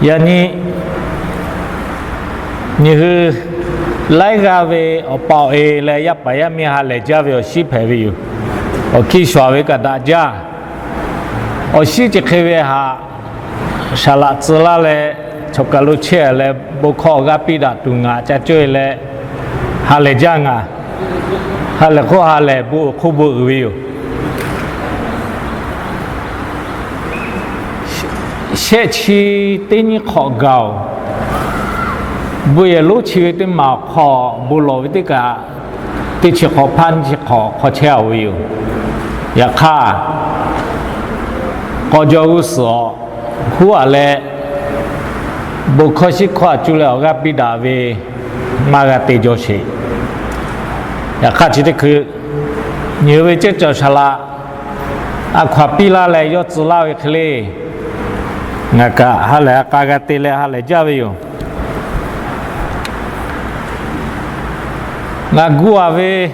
Yaꞈ nyi nyi hui laiˉ g'aˇ ve awˬ pa awˬ e leh yaˇ paˍ yaˇ miˇ ha lehˬ jaˇ ve awˬ shinˉ hpehꞈ ve yoˬ. Awˬ hkiˇ shawˍ ve kaꞈ daꞈ jaˇ. Awˬ shinˉ chi hk'e ve htaꞈ saˍ laꞈ tcuh laˇ leh, chaw kaˬ lo chehˇ leh bon hkawˇ awˬ g'aˇ piˇ daꞈ tuˬ ngaˬ ca cawˇ e leh, ha lehˬ jaˇ ngaˬ. Ha lehˬ hk'oˆ ha lehˬ bon uiˍ hk'oˆ bon uiˍ ve yoˬ. Shehˆ chi teˇ nyiˇ hk'awꞈ gaˬ-oˬ, bon yehˬ lonˉ chi ve teˇ maˬ awˬ hk'aw bon lawˬ ve teˇ kaꞈ, teˇ chi hk'awꞈ hpaˇ nyiˇ chi hk'awꞈ hk'aw chehˇ-a ve yoˬ. Yaꞈ hk'aˇ, k'aw jaw g'uˇ suhˍ awˬ huˉ aꞈ leh, bon hkawˇ shiˉ hkawˇ aꞈ cuˇ leh awˬ g'aˇ piˇ daꞈ ve maˇ g'a te jaw sheˍ. Yaꞈ hk'aˇ chi teˇ hkui nyi hui ve ceˇ cawˬ saˍ laꞈ a hkaw aꞈ piˇ laˇ leh yawˇ tcuh laˇ ve hk'e le, ngaˬ kaꞈ ha lehˬ a k'a g'a te leh ha lehˬ jaˇ ve yoˬ. Ngaˬ gu-a ve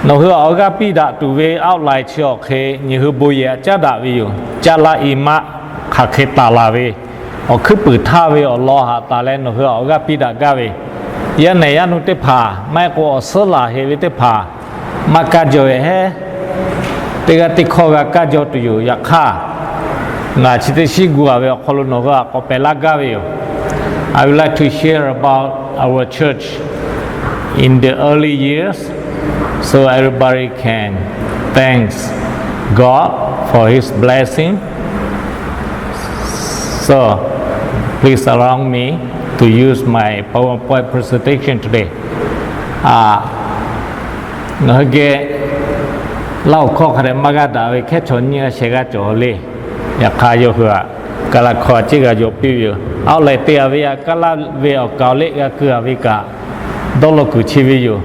nawˬ hui awˬ g'aˇ piˇ daꞈ tuˬ ve outline chi awˬ hk'e nyi hui bon yehˬ aꞈ caˉ daꞈ ve yoˬ. Caˇ laˇ i maˆ hk'aˬ hk'e taˍ laˬ ve, awˬ hkuiˉ puiˍ htaˇ ve awˬ lawn haꞈ taˍ leh nawˬ hui awˬ g'aˇ piˇ daꞈ gaˇ ve, yaˇ nehˬ yaˇ nu teˇ hpaˍ maˇ heˆ k'o awˬ suhˉ laˬ heꞈ ve teˇ hpaˍ maˇ kaˇ jaw ve heˉ, teˇ g'aˇ teˇ hkawˇ g'a kaˇ jaw tuˬ yoˬ. Yaꞈ hk'aˇ, ngaˬ chi teˇ shiˉ gu-a ve awˬ hk'aw lo nawˬ hui aꞈ k'awꞈ pehˍ laˇ gaˇ ve yoˬ. I would like to share about our church in the early years, so everybody can thanks God for His blessing. So, please allow me to use my PowerPoint presentation today. Ngaˬ hui geh laˇ awˬ hkawˇ hk'a dehꞈ maˇ g'aˇ daꞈ ve hkehˉ chaw nyiˇ g'aˇ shehˍ g'aˇ cawˬ le. Yaꞈ hk'aˇ yawˇ hui aꞈ kaˇ laˇ hkawˇ a ciˉ g'a yaw piˇ ve yoˬ. Outline te-a ve aꞈ kaˇ laˇ ve awˬ kaˍ awˬ leˆ g'a keu-a ve kaꞈ dawˇ law kuiˬ chi ve yoˬ.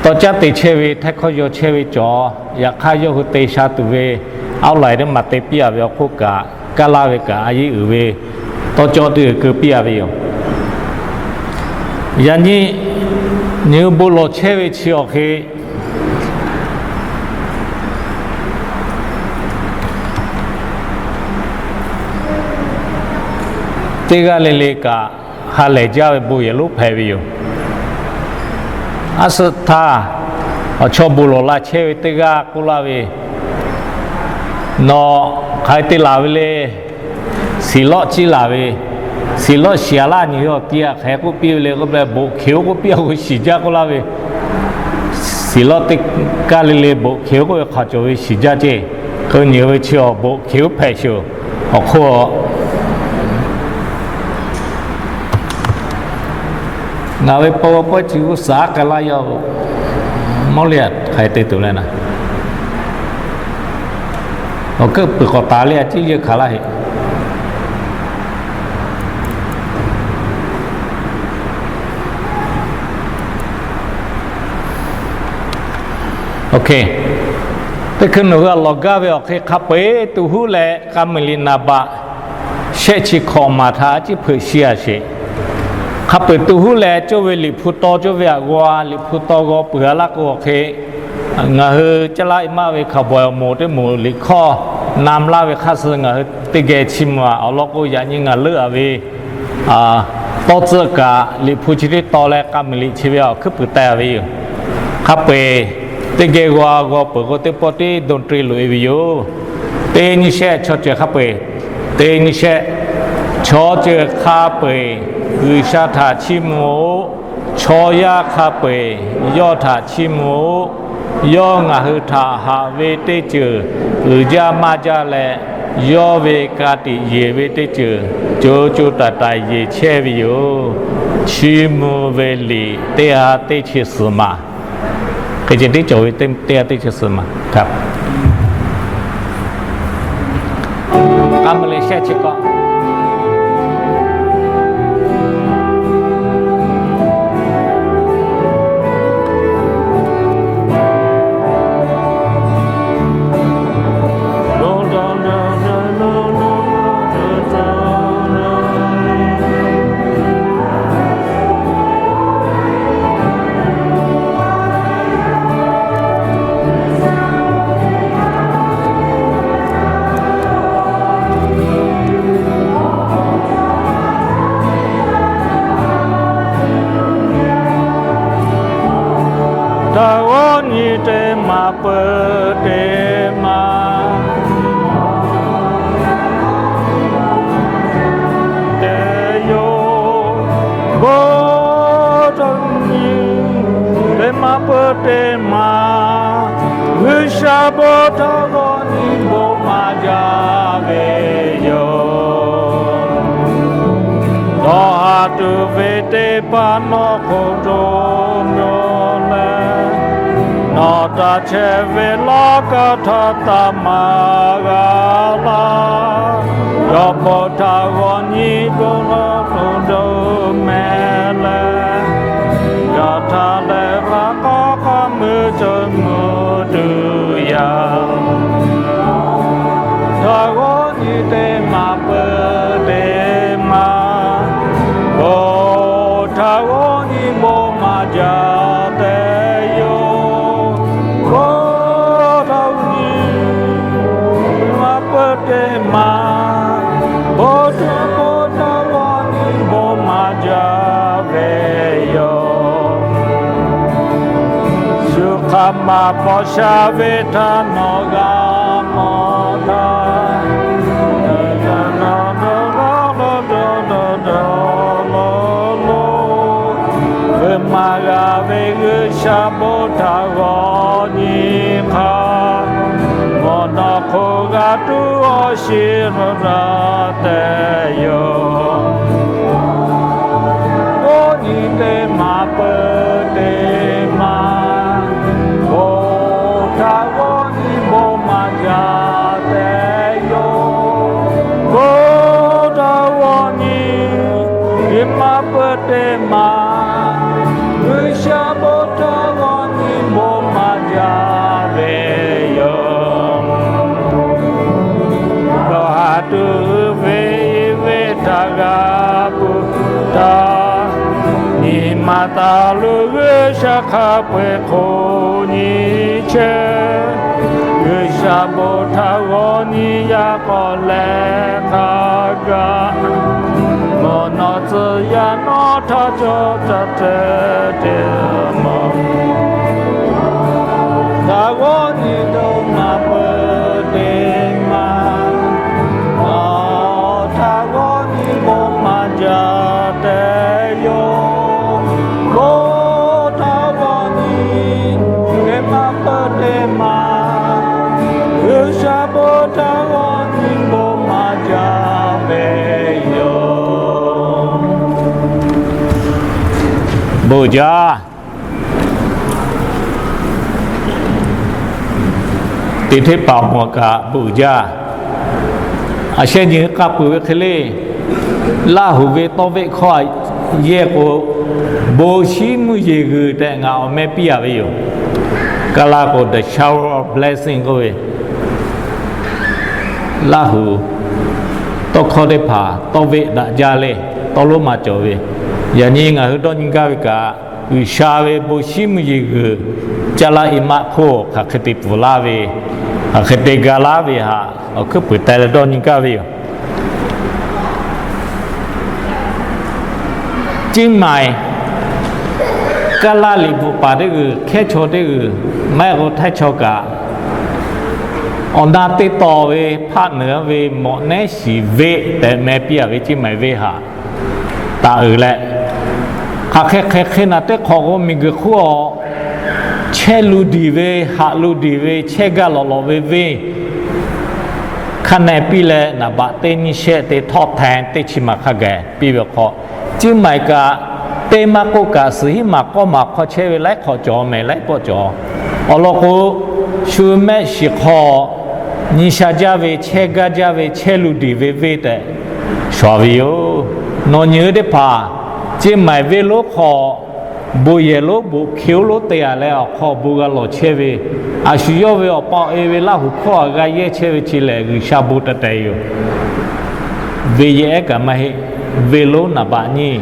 Tawˇ caˉ te chehˇ ve htaiˇ hkawˇ yaw chehˇ ve cawˬ. Yaꞈ hk'aˇ yawˇ hui te sha tuˬ ve outline teˇ maˬ te piˇ-a ve awˬ hk'oˆ kaꞈ, kaˇ laˇ ve kaꞈ a yeˇ uiˍ ve tawˇ cawˇ teˇ g'uiˬ keu piˇ-a ve yoˬ. Yaꞈ nyi nyi hui bon lawˬ chehˇ ve chi awˬ hk'e teˇ g'aˇ le le kaꞈ ha lehˬ jaˇ ve bon yehˬ lonˉ hpehꞈ ve yoˬ. Aˉ suhˆ htaˇ, awˬ chawˇ bon lawˬ la chehˇ ve teˇ g'aˇ k'oˆ laˇ ve, nawˬ hk'aˬ hk'e te laˬ ve le. Siˍ lawˆ ciˇ laˬ ve, siˍ lawˆ shiˍ-a laˇ nyi hui awˬ ti aꞈ hk'aˬ hk'e k'oˆ piˇ ve le k'oˆ leh, boꞈ hkeꞈ-oˬ k'oˆ piˇ-a k'o shiˍ jaˇ k'oˆ laˇ ve, siˍ lawˆ teˇ kaˇ le le boꞈ hkeꞈ-oˬ k'oˆ ve hk'aˬ cawˬ ve shiˍ jaˇ ceˇ. K'o nyi hui ve chi awˬ boꞈ hkeꞈ-oˬ hpehꞈ sheˍ-oˬ. Awˬ hk'oˆ ngaˬ ve PowerPoint chi g'uˇ suhˍ aˉ k'ai laˇ yaˇ-oˬ. Mawˇ le aꞈ hk'aˬ hk'e te tuˬ le naˍ. Awˬ keuˆ peuˬ k'awꞈ taˍ le aꞈ ciˉ yeˇ hkanˍ laˇ heꞈ. Oˇ hk'e, teˇ hkui nawˬ hui aꞈ lawˬ gaˇ ve awˬ hk'e hk'a peu-eˬ tuˬ huˉ leh k'a muiˬ liꞈ naˍ baꞈ shehˆ chi hkawꞈ maˬ htaꞈ ciˉ hpeuꞈ shi-a sheˍ. Hk'a peu-eˬ tuˬ huˉ leh cawˇ ve liꞈ hpu taw cawˇ ve aꞈ g'aw, liꞈ hpu taw g'aw peuˬ-a laˇ k'o awˬ hk'e, ngaˬ hui caˇ laˇ i maˆ ve hkaoˍ bawˬ awˬ moˍ teˇ moˍ liꞈ hkawˇ na laˇ ve hk'aˇ suh ngaˬ hui teˇ geh chiˇ mvuh-a. Awˬ lawn k'o, yaꞈ nyi ngaˬ leuˆ-a ve tawˇ tcuhˆ kaꞈ liꞈ hpu chi teˇ taw leh k'a muiˬ liꞈ chi ve awˬ hkuiˉ puiˍ taiˍ-a ve yoˬ. Hk'a peu-eˬ teˇ geh g'aw g'aw peuˬ k'o, teˇ pawˆ tiˉ dawˇ tre loꞈ-e ve yoˬ. Teˇ nyi shehˆ chaw ceuˬ hk'a peu-eˬ, teˇ nyi shehˆ chaw ceuˬ hk'a peu-eˬ G'uiˬsha htaꞈ chiˇ mvuh-oˆ. Chaw yaˇ hk'a peu-eˬ yawˇ htaꞈ chiˇ mvuh-oˆ. Yawˇ ngaˬ hui htaꞈ haꞈ ve teˇ ceuˬ uiˍ jaˇ maˇ jaˇ leh, yawˇ ve ka tiꞈ yeˬ ve teˇ ceuˬ co co taiˍ taiˍ yeˬ chehˇ ve yoˬ. Chiˇ mvuh ve liꞈ teˇ ha teˇ chi suhˍ maˬ. Hk'e ceh tiˉ cawˬ ve teˇ ha teˇ chi suhˍ maˬ. K'a muiˬ liꞈ shehˆ chi hkawꞈ. teˇ hpaˍ nawˬ hk'oˆ dawˇ nawˬ leh, nawˬ taꞈ chehˇ ve laˇ kaꞈ htaˇ taˍ maˍ g'a laˇ. Yawˇ bon htaꞈ g'awˇ nyi k'o, nawˬ hk'oˆ dawˇ mehˍ leh, yaꞈ htaˇ lehˬ hk'a k'aˉ k'aˉ meuˇ cawˬ meuˇ tuˬ yaˇ htaꞈ g'awˇ nyi teˇ maˬ peuˬ teˇ maˬ, bon htaꞈ g'awˇ nyi bon maˇ jaˇ tehꞈ yoˬ. Bon htaꞈ g'awˇ nyi maˇ peuˬ teˇ maˬ, bon htaꞈ bon htaꞈ g'awˇ nyi bon maˇ jaˇ ve yoˬ. Shu hk'aˬ maˬ paw sha ve htaꞈ nawˬ g'a mawˬ htaˇ, ve maˇ g'a ve G'uiˬsha bon htaꞈ g'awˇ nyi hk'a, mawˬ nawˬ hk'oˆ g'a tuˬ awˬ shiˍ htaꞈ tehꞈ yoˬ. G'awˇ nyi teˇ maˬ peuˬ teˇ maˬ, bon htaꞈ g'awˇ nyi bon maˇ jaˇ tehꞈ yoˬ. Bon htaꞈ g'awˇ nyi teˇ maˬ peuˬ teˇ maˬ, G'uiˬsha bon htaꞈ g'awˇ nyi bon maˇ jaˇ ve yoˬ. Dawˇ haˍ tuˬ ve ve htaꞈ g'a peuˬ htaˇ, nyi ma taˍ lo G'uiˬsha hk'a peu-eˬ hk'oˆ nyi chehˇ. G'uiˬsha bon htaꞈ g'awˇ nyi yaˇ k'awꞈ leh hk'a gaˬ, mawˬ nawˬ tcuh yaˇ nawˉ htaˇ cawˬ taˇ te te mawˬ. Htaꞈ g'awˇ nyi teˇ maˬ peuˬ teˇ maˬ, nawˬ htaꞈ g'awˇ nyi bon maˇ jaˇ tehꞈ yoˬ. Bon htaꞈ g'awˇ nyi teˇ maˬ peuˬ teˇ maˬ, G'uiˬsha bon htaꞈ g'awˇ nyi bon maˇ jaˇ ve yoˬ. Bon jaˇ. Teˇ hteˇ paˍ mawˬ kaꞈ bon jaˇ. A shehˆ nyi k'a peuˬ ve hk'e le, Laˇhuˍ ve tawˇ veˆ hkawˇ yehˇ k'o, bon shiˉ mvuhˇ yeˬ g'uiˬ tehꞈ ngaˬ awˬ meh piˇ a ve yoˬ. Kaˇ laˇ k'o the shower of blessing k'oˆ ve, Laˇhuˍ tawˇ hkawˇ teˇ hpaˍ tawˇ veˆ daꞈ jaˇ le, tawˇ lonˉ maˇ cawˬ ve. Yaꞈ nyi ngaˬ hui dawˇ nyi gaˇ ve kaꞈ, G'uiˬsha ve bon shiˉ mvuhˇ yeˬ g'uiˬ, caˇ laˇ i maˆ hk'oˆ hk'aˬ hk'e te pfuhˍ laˇ ve, hk'aˬ hk'e te ga laˇ ve htaꞈ awˬ hkuiˉ puiˍ teh leh dawˇ nyi gaˇ ve yoˬ. Ceˇ maiˍ, kaˇ laˇ liꞈ bvuhꞈ paˍ teˇ g'uiˬ, hkehˉ chaw teˇ g'uiˬ, maˇ heˆ k'o htaiˇ chaw kaꞈ, awˬ na te tawˍ ve hpaˆ nuiˍ ve mawꞈ nehˉ shiˍ veˆ tehꞈ meh piˇ a ve ceˇ maiˍ veˆ htaꞈ taˍ uiˍ leh, hk'aˬ hk'e hk'e hk'e naˬ teˇ hk'awꞈ k'o miˬguiˬ hk'oˆ a chehˇ lu diˬ ve, haꞈ lu diˬ ve, chehˇ gaˇ lawꞈ lawꞈ ve venˇ hkanˇ nehˬ piˇ leh, naˍ baꞈ teˇ nyiˇ shehˆ te htawˇ hteh teˇ chi maˬ hk'a gaˬ piˇ ve awˬ hk'aw, ceˇ maiˍ kaꞈ teˇ maˇ k'oˆ kaꞈ suhˍ hiˉ maˬ k'awˇ maˬ hk'aw chehˇ ve laiˉ hk'awꞈ cawˬ mehˍ laiˉ pawˆ cawˬ. Awˬ lawn k'o, shu mehˆ shiˍ hk'aw nyi sha jaˇ ve, chehˇ gaˇ jaˇ ve, chehˇ lu diˬ ve venˇ tehꞈ shawˍ ve yoˬ. Nawˬ nyi teˇ hpaˍ ceˇ maiˍ venˇ lonˉ hk'aw bon yehˬ lonˉ boꞈ hke oˉ lonˉ te a leh awˬ hk'aw bon g'a lawˬ chehˇ ve, a shu yawˇ ve awˬ pa awˬ e ve Laˇhuˍ hkawˇ a g'a yehˇ chehˇ ve chi lehˬ, G'uiˬsha bon tehꞈ tehˍ yoˬ. Venˇ yehˬ ehˉ kaꞈ maˇ heˆ, venˇ lonˉ naˍ baꞈ nyiˇ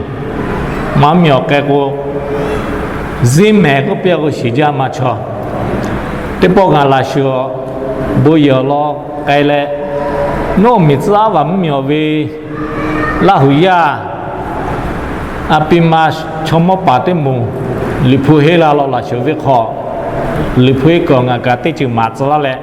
maˇ miˬ awˬ k'ai k'o, ziˇ mehˍ k'oˆ piˇ k'o shiˍ jaˇ maˇ chaw. Teˇ pawˆ ngaˬ laˬ shuˍ, bon yehˬ awˬ lawn k'ai leh, nawˬ miˬ tcuh aˉ vaˬ mvuhˇ miˬ awˬ ve Laˇhuˍ yaˇ a pi ma chaw mawˇ paˍ teˇ moˍ, Liꞈ hpu henˇ la law laˬ shuˍ ve hk'aw, Liꞈ hpu henˇ kawꞈ ngaˬ kaꞈ teˇ ceuˬ maˍ tcuh laˇ leh,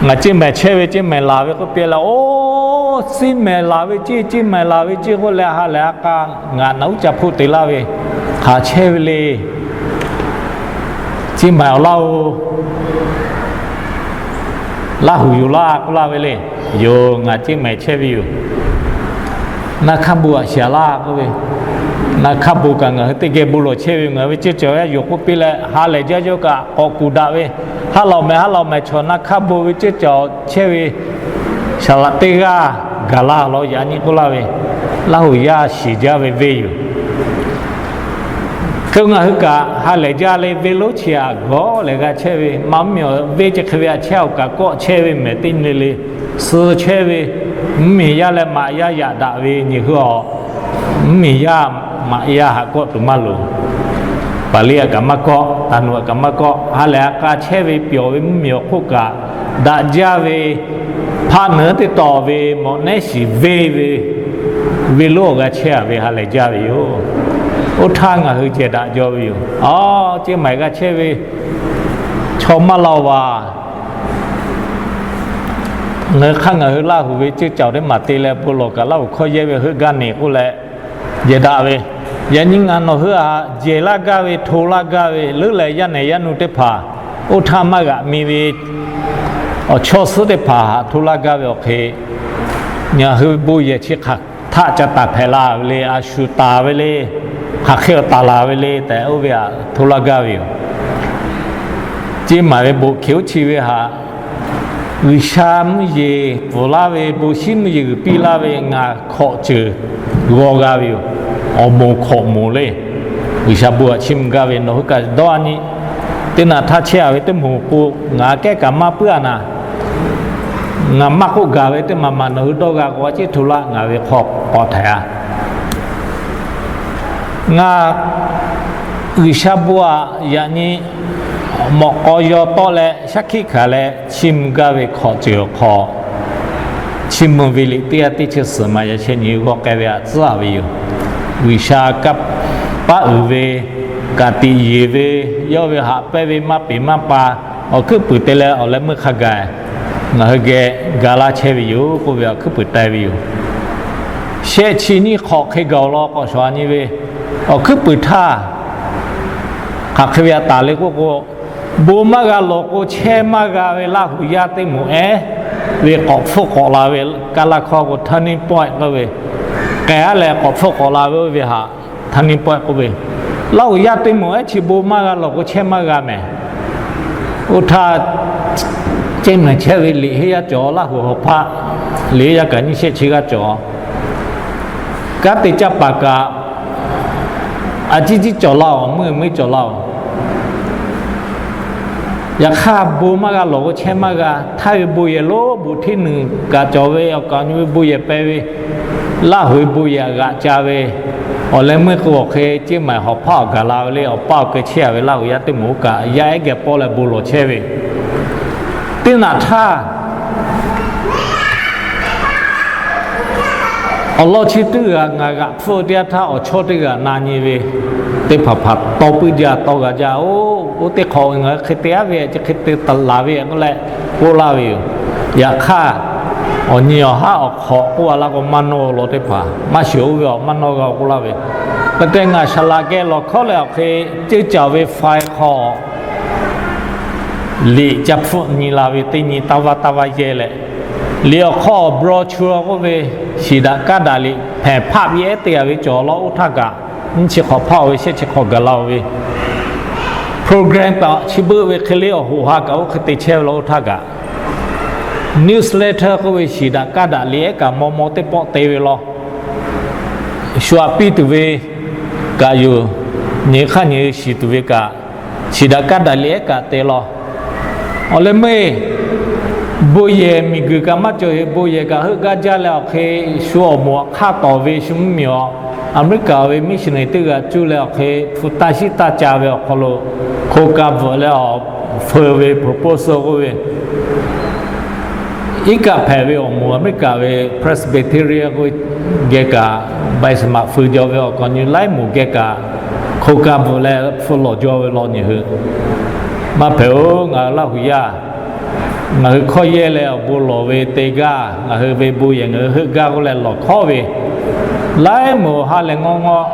ngaˬ ceˇ mehˍ chehˇ ve ceˇ mehˍ laˬ ve k'oˆ piˇ leh, oˇ, ceˇ mehˍ laˬ ve ceˇ, ceˇ mehˍ laˬ ve ceˇ k'oˆ leh ha lehˬ a k'a ngaˬ naˬ uˉ ca hpoˆ te laˇ ve hk'aˬ chehˇ ve le. Ceˇ maiˍ awˬ laˇ-oˬ, Laˇhuˍ yoˬ laˇ k'oˆ laˇ ve le. Yoˬ, ngaˬ ceˇ mehˍ chehˇ ve yoˬ. Naˇ hkaˇ bon aꞈ shiˍ laˇ k'oˆ ve, Na hkaˇ bon kaꞈ ngaˬ hui teˇ geh bon lawˬ chehˇ ve, ngaˬ hui ve ceuˇ cawˬ yaˇ yonˍ k'oˆ piˇ leh ha lehˬ jaˇ yawˇ kaꞈ k'awꞈ kuˬ daꞈ ve, ha lawꞈ mehˍ ha lawꞈ mehˍ chaw na hkaˇ bon ve ceuˇ cawˬ chehˇ ve, saˍ laꞈ teˇ g'aˇ gaˬ laˇ law yaꞈ nyi k'oˆ laˇ ve, Laˇ huˍ yaˇ shiˍ jaˇ ve venˇ yoˬ. Hk'e ngaˬ hui kaꞈ ha lehˬ jaˇ leh venˇ lonˉ chi aꞈ gawˬ lehˬ g'a chehˇ ve, maˇ mvuhˇ miˬ awˬ venˇ chi hk'e ve aꞈ chehˇ awˬ kaꞈ kawˆ chehˇ ve mehˍ teˇ nyi le le, suh chehˇ ve, mvuhˇ miˬ yaˇ leh maꞈ yaˇ yaꞈ daꞈ ve nyi hui awˬ, mvuhˇ miˬ yaˇ maꞈ yaˇ haꞈ kawˆ tuˬ maˇ loˍ. Paˍliˇ aꞈ kaꞈ maˇ kawˆ, Taˍnuꞈ aꞈ kaꞈ maˇ kawˆ, ha lehˬ ha k'a chehˇ ve pyawˬ ve mvuhˇ miˬ awˬ hk'oˆ kaꞈ daꞈ jaˇ ve, hpaˆ nuˉ teˇ tawˬ ve mawꞈ nehˉ shiˍ venˇ ve, venˇ lonˉ awˬ g'a chehˇ a ve ha lehˬ jaˇ ve yoˬ. Oˇ htaˇ ngaˬ hui ceh daꞈ jaw ve yoˬ. Aˬ, ceˇ maˬ g'a chehˇ ve chaw maˇ law vaˬ. Ngaˬ hui hk'aˇ ngaˬ hui Laˇ huˍ ve ceuˇ cawˬ teˇ maˬ te leh bon lawˬ kaꞈ Laˇ huˍ hkawˇ yehˇ ve heuˆ gaˇ neˬ k'oˆ leh jehˬ daꞈ ve, yaꞈ nyi ngaˬ nawˬ hui aꞈ jehˬ laˇ gaˇ ve, hto laˇ gaˇ ve leuˉ leh yaˇ nehˬ yaˇ nu teˇ hpaˍ, oˇ htaˇ maˇ g'aꞈ mi ve awˬ chawˇ suhˉ teˇ hpaˍ haꞈ hto laˇ gaˇ ve awˬ hk'e, ngaˬ hui bon yehˬ chi hk'aˬ htaˆ ca taˍ hpehꞈ la ve le, a shu taˍ ve le, hk'aˬ hk'e awˬ taˍ laˬ ve le tehꞈ oˇ ve aꞈ hto laˇ gaˇ ve yoˬ. Ceˇ maˬ ve bon hk'e oˇ chi ve haꞈ, G'uiˬsha mvuhˇ yeˬ pfuhˍ laˇ ve, bon shiˉ mvuhˇ yeˬ g'uiˬ piˇ laˇ ve ngaˬ hkawꞈ ceuˬ g'aw g'a ve yoˬ. Awˬ moˍ hkawꞈ moˍ le, G'uiˬsha bon aꞈ chiˇ mvuh gaˇ ve nawˬ hui kaꞈ dawˇ a nyi. Teˇ naꞈ htaˇ chehˇ a ve teˇ moˍ k'o, ngaˬ kehˉ kaꞈ maˇ puiˉ a naˍ. Ngaˬ maˇ k'oˆ gaˬ ve teˇ maˬ maˬ nawˬ hui dawˇ g'a k'o, a ciˉ hto laˇ ngaˬ ve hk'aw k'awꞈ htaiˍ a. Ngaˬ G'uiˬsha bon aꞈ yaꞈ nyi mawꞈ k'aw yaw tawˆ leh shaˉ hkiˆ hkanˍ leh chiˇ mvuh gaˇ ve hkawꞈ ceuˬ awˬ hk'aw, chiˇ mvuh ve liꞈ teˇ g'aˇ teˇ chi suhˍ maꞈ yaꞈ sheh nyi g'aw k'ai ve aꞈ tcuhˉ a ve yoˬ. G'uiˬsha kanˇ paˆ uiˍ ve, ka tiꞈ yeˬ ve, yawˇ ve haꞈ pehnˇ ve maˇ peˍ maˇ pa, awˬ hkuiˉ puiˍ te leh awˬ leh meuˇ hk'a gaˬ ngaˬ hui geh ga laˇ chehˇ ve yoˬ k'oˆ ve awˬ hkuiˉ puiˍ te ve yoˬ. Shehˆ chi nyiˇ hk'awꞈ hk'e gaˬ awˬ lawn k'awꞈ shawˍ a nyi ve, awˬ hkuiˉ puiˍ htaˇ hk'aˬ hk'e ve aꞈ taˍ le k'oˆ k'o, bon maˇ g'a lawˬ k'o chehˇ maˇ g'a ve Laˇ huˍ yaˇ teˇ moˍ ehˉ ve k'awꞈ hpfuhˆ k'awꞈ la ve, Kaˇlaˇ hkawˇ k'o turning point k'oˆ ve, k'ehˬ aˉ leh k'awꞈ hpfuhˆ k'awꞈ la ve oˇ ve haꞈ turning point k'oˆ ve, Laˇ huˍ yaˇ teˇ moˍ ehˉ chi bon maˇ g'a lawˬ k'o chehˇ maˇ g'a mehˍ. Oˇ htaˇ, ceˇ mehˍ chehˇ ve liꞈ heˆ yaˇ cawˬ Laˇ huˍ hawˬ hpaˆ, liꞈ heˆ yaˇ kaꞈ nyiˇ shehˆ chi g'aˇ cawˬ. Kanˉ te caˇ paˍ kaꞈ, a ciˉ ciˉ cawˬ laˇ oˬ, meuˇ meuˇ cawˬ laˇ oˬ. Yaꞈ hk'aˇ bon maˇ g'a lawˬ k'o chehˇ maˇ g'a. Htaiˇ ve bon yehˬ lonˉ, bon hteˇ nuˬ kaꞈ cawˬ ve awˬ kaꞈ nyi ve bon yehˬ pehˍ ve, Laˇ huˍ ve bon yehˬ g'aꞈ ca ve, awˬ leh meuˇ k'o awˬ hk'e ceˇ maˬ hawˬ hpaˆ awˬ gaˬ la ve le, awˬ paˇ awˬ keu chehˇ a ve Laˇ huˍ yaˇ teˇ moˍ kaꞈ yaˇ ehˉ geh pawˆ leh bon lawˬ chehˇ ve, teˇ naꞈ htaˇ awˬ lawn chi teˇ g'aˇ ngaˬ g'aꞈ hpfuhˆ teˇ yanˇ htaˇ awˬ chawˇ teˇ g'aˇ na nyi ve, teˇ hpaˍ hpaˍ tawˇ puiˉ jaˇ tawˇ g'a jaˇ. Oˇ, oˇ teˇ hk'awꞈ ngaˬ hui hk'e te aˉ ve, chi hk'e te taˍ laˬ ve k'oˆ leh k'oˆ laˇ ve yoˬ. Yaꞈ hk'aˇ, awˬ nyi awˬ haˉ awˬ hk'awꞈ k'oˆ a laˇ k'o maˇ nawˇ law teˇ hpaˍ, maˇ shiˍ oˇ ve awˬ maˇ nawˇ g'a k'oˆ laˇ ve, hk'e te ngaˬ saˍ laꞈ geh lawˬ hkawˉ leh awˬ hk'e ceuˇ caˬ ve file hk'aw liꞈ ca hpfuhˆ nyi la ve teˇ nyi taˇ vaˇ taˇ vaˇ yehˇ leh, liꞈ awˬ hk'aw brochure k'oˆ ve, shiˍ daꞈ kaˉ daꞈ liꞈ hpehꞈ hpaˆ ve ehˉ te a ve cawˬ law. Oˇ htaˇ kaꞈ nyiˇ chi hk'awꞈ hpaˆ oˬ ve shehˆ chi hk'awꞈ gaˬ la oˬ ve, program taꞈ chi beuˆ ve hk'e le awˬ hoꞈ ha kaꞈ oˇ hk'e te chehˇ ve law. Oˇ htaˇ kaꞈ newsletter k'oˆ ve shiˍ daꞈ kaˉ daꞈ liꞈ ehˉ kaꞈ maw maw teˇ pawˆ te ve law. Shu aꞈ piˇ tuˬ ve kaꞈ yoˬ. Nyi hk'aˇ nyi shiˍ tuˬ ve kaꞈ, shiˍ daꞈ kaˉ daꞈ liꞈ ehˉ kaꞈ te law. Awˬ leh meuˇ bon yehˬ miˬguiˬ kaꞈ maˇ cawˬ ve, bon yehˬ kaꞈ heuˆ gaˇ jaˇ leh awˬ hk'e shu awˬ moˍ awˬ hk'aˇ tawˍ ve shu mvuhˇ miˬ awˬ America ve missionary teˇ g'aˇ cuˇ leh awˬ hk'e hpu taˇ shiˉ taˇ ca ve awˬ hk'aw lo hko ka bvuhꞈ leh awˬ feu ve proposal k'oˆ ve, iˉ kaˆ hpehꞈ ve awˬ moˍ America ve Presbyterian k'oˆ geh kaꞈ, bai saˍ maꞈ feu jaw ve awˬ kaꞈ nyi laiˉ moˍ geh kaꞈ hko ka bvuhꞈ leh hpu lawˬ jaw ve law nyi hui. Maˇ hpehꞈ oˬ, ngaˬ hui Laˇ huˍ yaˇ, ngaˬ hui hkawˇ yehˇ leh awˬ bon lawˬ ve te gaˇ, ngaˬ hui ve bon yehˬ ngaˬ hui heuˆ gaˇ k'oˆ leh lawˬ hkawˉ ve, laiˉ moˍ ha lehˬ ngawˇ ngawˇ,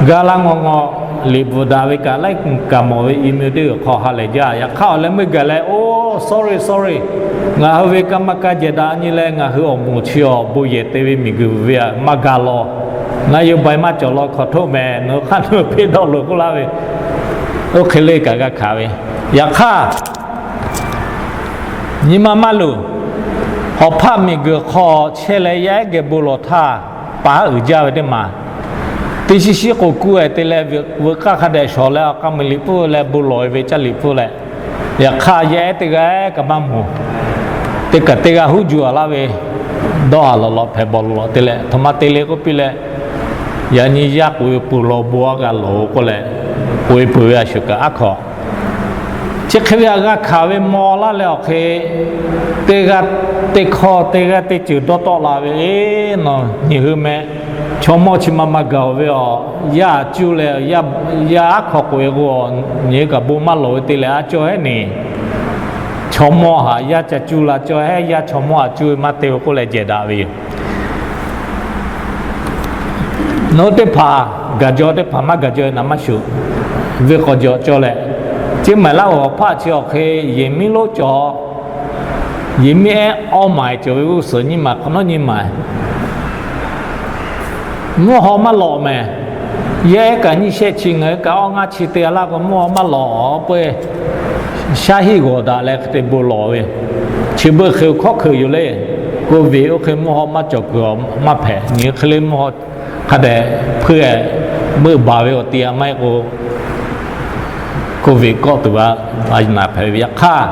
gaˇ laˇ ngawˇ ngawˇ, liꞈ bvuhꞈ daꞈ ve kaꞈ laiˉ kaꞈ mawˬ ve email teˇ g'uiˬ hk'aw ha lehˬ jaˇ. Yaꞈ hk'aˇ awˬ leh meuˇ gaˬ leh, oˇ, sorry, sorry, ngaˬ hui ve kaˇ maˇ kaˇ jehˬ daꞈ nyi leh ngaˬ hui awˬ moˍ chi awˬ bon yehˬ te ve miˬguiˬ ve aꞈ maˇ gaˇ law. Naˆ yawˇ bai maˇ cawˬ law hk'awꞈ htoˆ mehˍ, nawˬ hk'aˇ nawˬ hpeˇ dawˇ loꞈ k'oˆ laˇ ve, oˇ hk'e le kaꞈ g'a hkanˍ ve. Yaꞈ hk'aˇ, nyi ma maˇ luˬ, hawˍ hpaˆ miˬguiˬ hk'aw chehˇ leh yaˇ ehˉ geh bon lawˬ htaˇ, pa haˉ uiˍ jaˇ ve teˇ maˬ, teˇ shiˉ shiˉ k'o kuˇ-e te leh, veuꞈ k'aˇ hk'a dehꞈ shawˍ leh awˬ k'a mui liꞈ pfuhˇ leh bon lawˬ ve caˇ liꞈ pfuhˇ leh, yaꞈ hk'aˇ yaˇ ehˉ teˇ g'aˇ kaꞈ maˇ mawˬ. Teˇ kaꞈ teˇ g'aˇ huˉ juˇ a laˇ ve, dawˇ haˍ lawꞈ lawꞈ hpehꞈ bawˬ lawꞈ te leh, htoꞈ ma te le k'oˆ piˇ leh, yaꞈ nyi yaˇ k'oꞈ-e peuˬ lawˬ bon a g'a lawˬ-o k'oˆ leh, k'oꞈ-e peuˬ ve a shuˍ kaꞈ aˉ hkawꞈ chi hk'e ve htaꞈ g'a hkanˍ ve maw laˇ leh awˬ hk'e, teˇ g'aˇ teˇ hkawˇ teˇ g'aˇ teˇ ceuˬ dawˇ tawˆ la ve, Eˬ, nawˬ nyi hui meh, chaw mawˇ chi ma ma gaˬ-oˬ ve aˬ, yaˇ cuˇ leh, yaˇ aˉ hkawꞈ k'oꞈ-e k'o, nyi hui kaꞈ bon maˇ lawˬ ve te leh a cawˇ heˉ neˬ, chaw mawˇ haꞈ yaˇ ca cuˇ la cawˇ heˉ, yaˇ chaw mawˇ haꞈ cuˇ ve maˇ te-o k'oˆ leh jehˬ daꞈ ve yoˬ. Nawˬ hui teˇ hpaˍ gaˬ jaw, teˇ hpaˍ maˇ gaˬ jaw ve naˍ maˇ shuˍ, venˇ k'awꞈ jawꞈ cawˇ leh, Ceˇ maiˍ laˇ awˬ hawˍ hpaˆ chi awˬ hk'e yehˬ miˉ lonˉ cawˬ, yehˬ miˉ ehˉ awˇ maiˍ cawˬ ve g'uˇ suhˍ nyiˇ maiˍ hk'awꞈ nawˉ nyiˇ maiˍ mvuhˇ haw maˇ lawꞈ mehˍ. Yaˇ ehˉ kaꞈ nyiˇ shehˆ chi, ngaˬ hui kaꞈ awˇ ngaˇ chi te laˇ k'o, mvuhˇ haw maˇ lawꞈ peuˬ. Shaˉ hiˆ g'awˬ daꞈ leh hk'e te bon lawˬ ve, chi beuꞈ hk'e hkawˉ hkeuꞈ yoˬ le. Covid oˇ hk'e mvuhˇ haw maˇ cawˬ kuiˬ awˬ maˇ hpehꞈ. Nyi hk'e le mvuhˇ haw hk'a dehꞈ hpuiˇ-e, meuˆ baˬ ve awˬ ti a maˇ heˆ k'o, Covid kawˆ tuˬ a, a naˍ hpehꞈ ve yaꞈ hk'aˇ,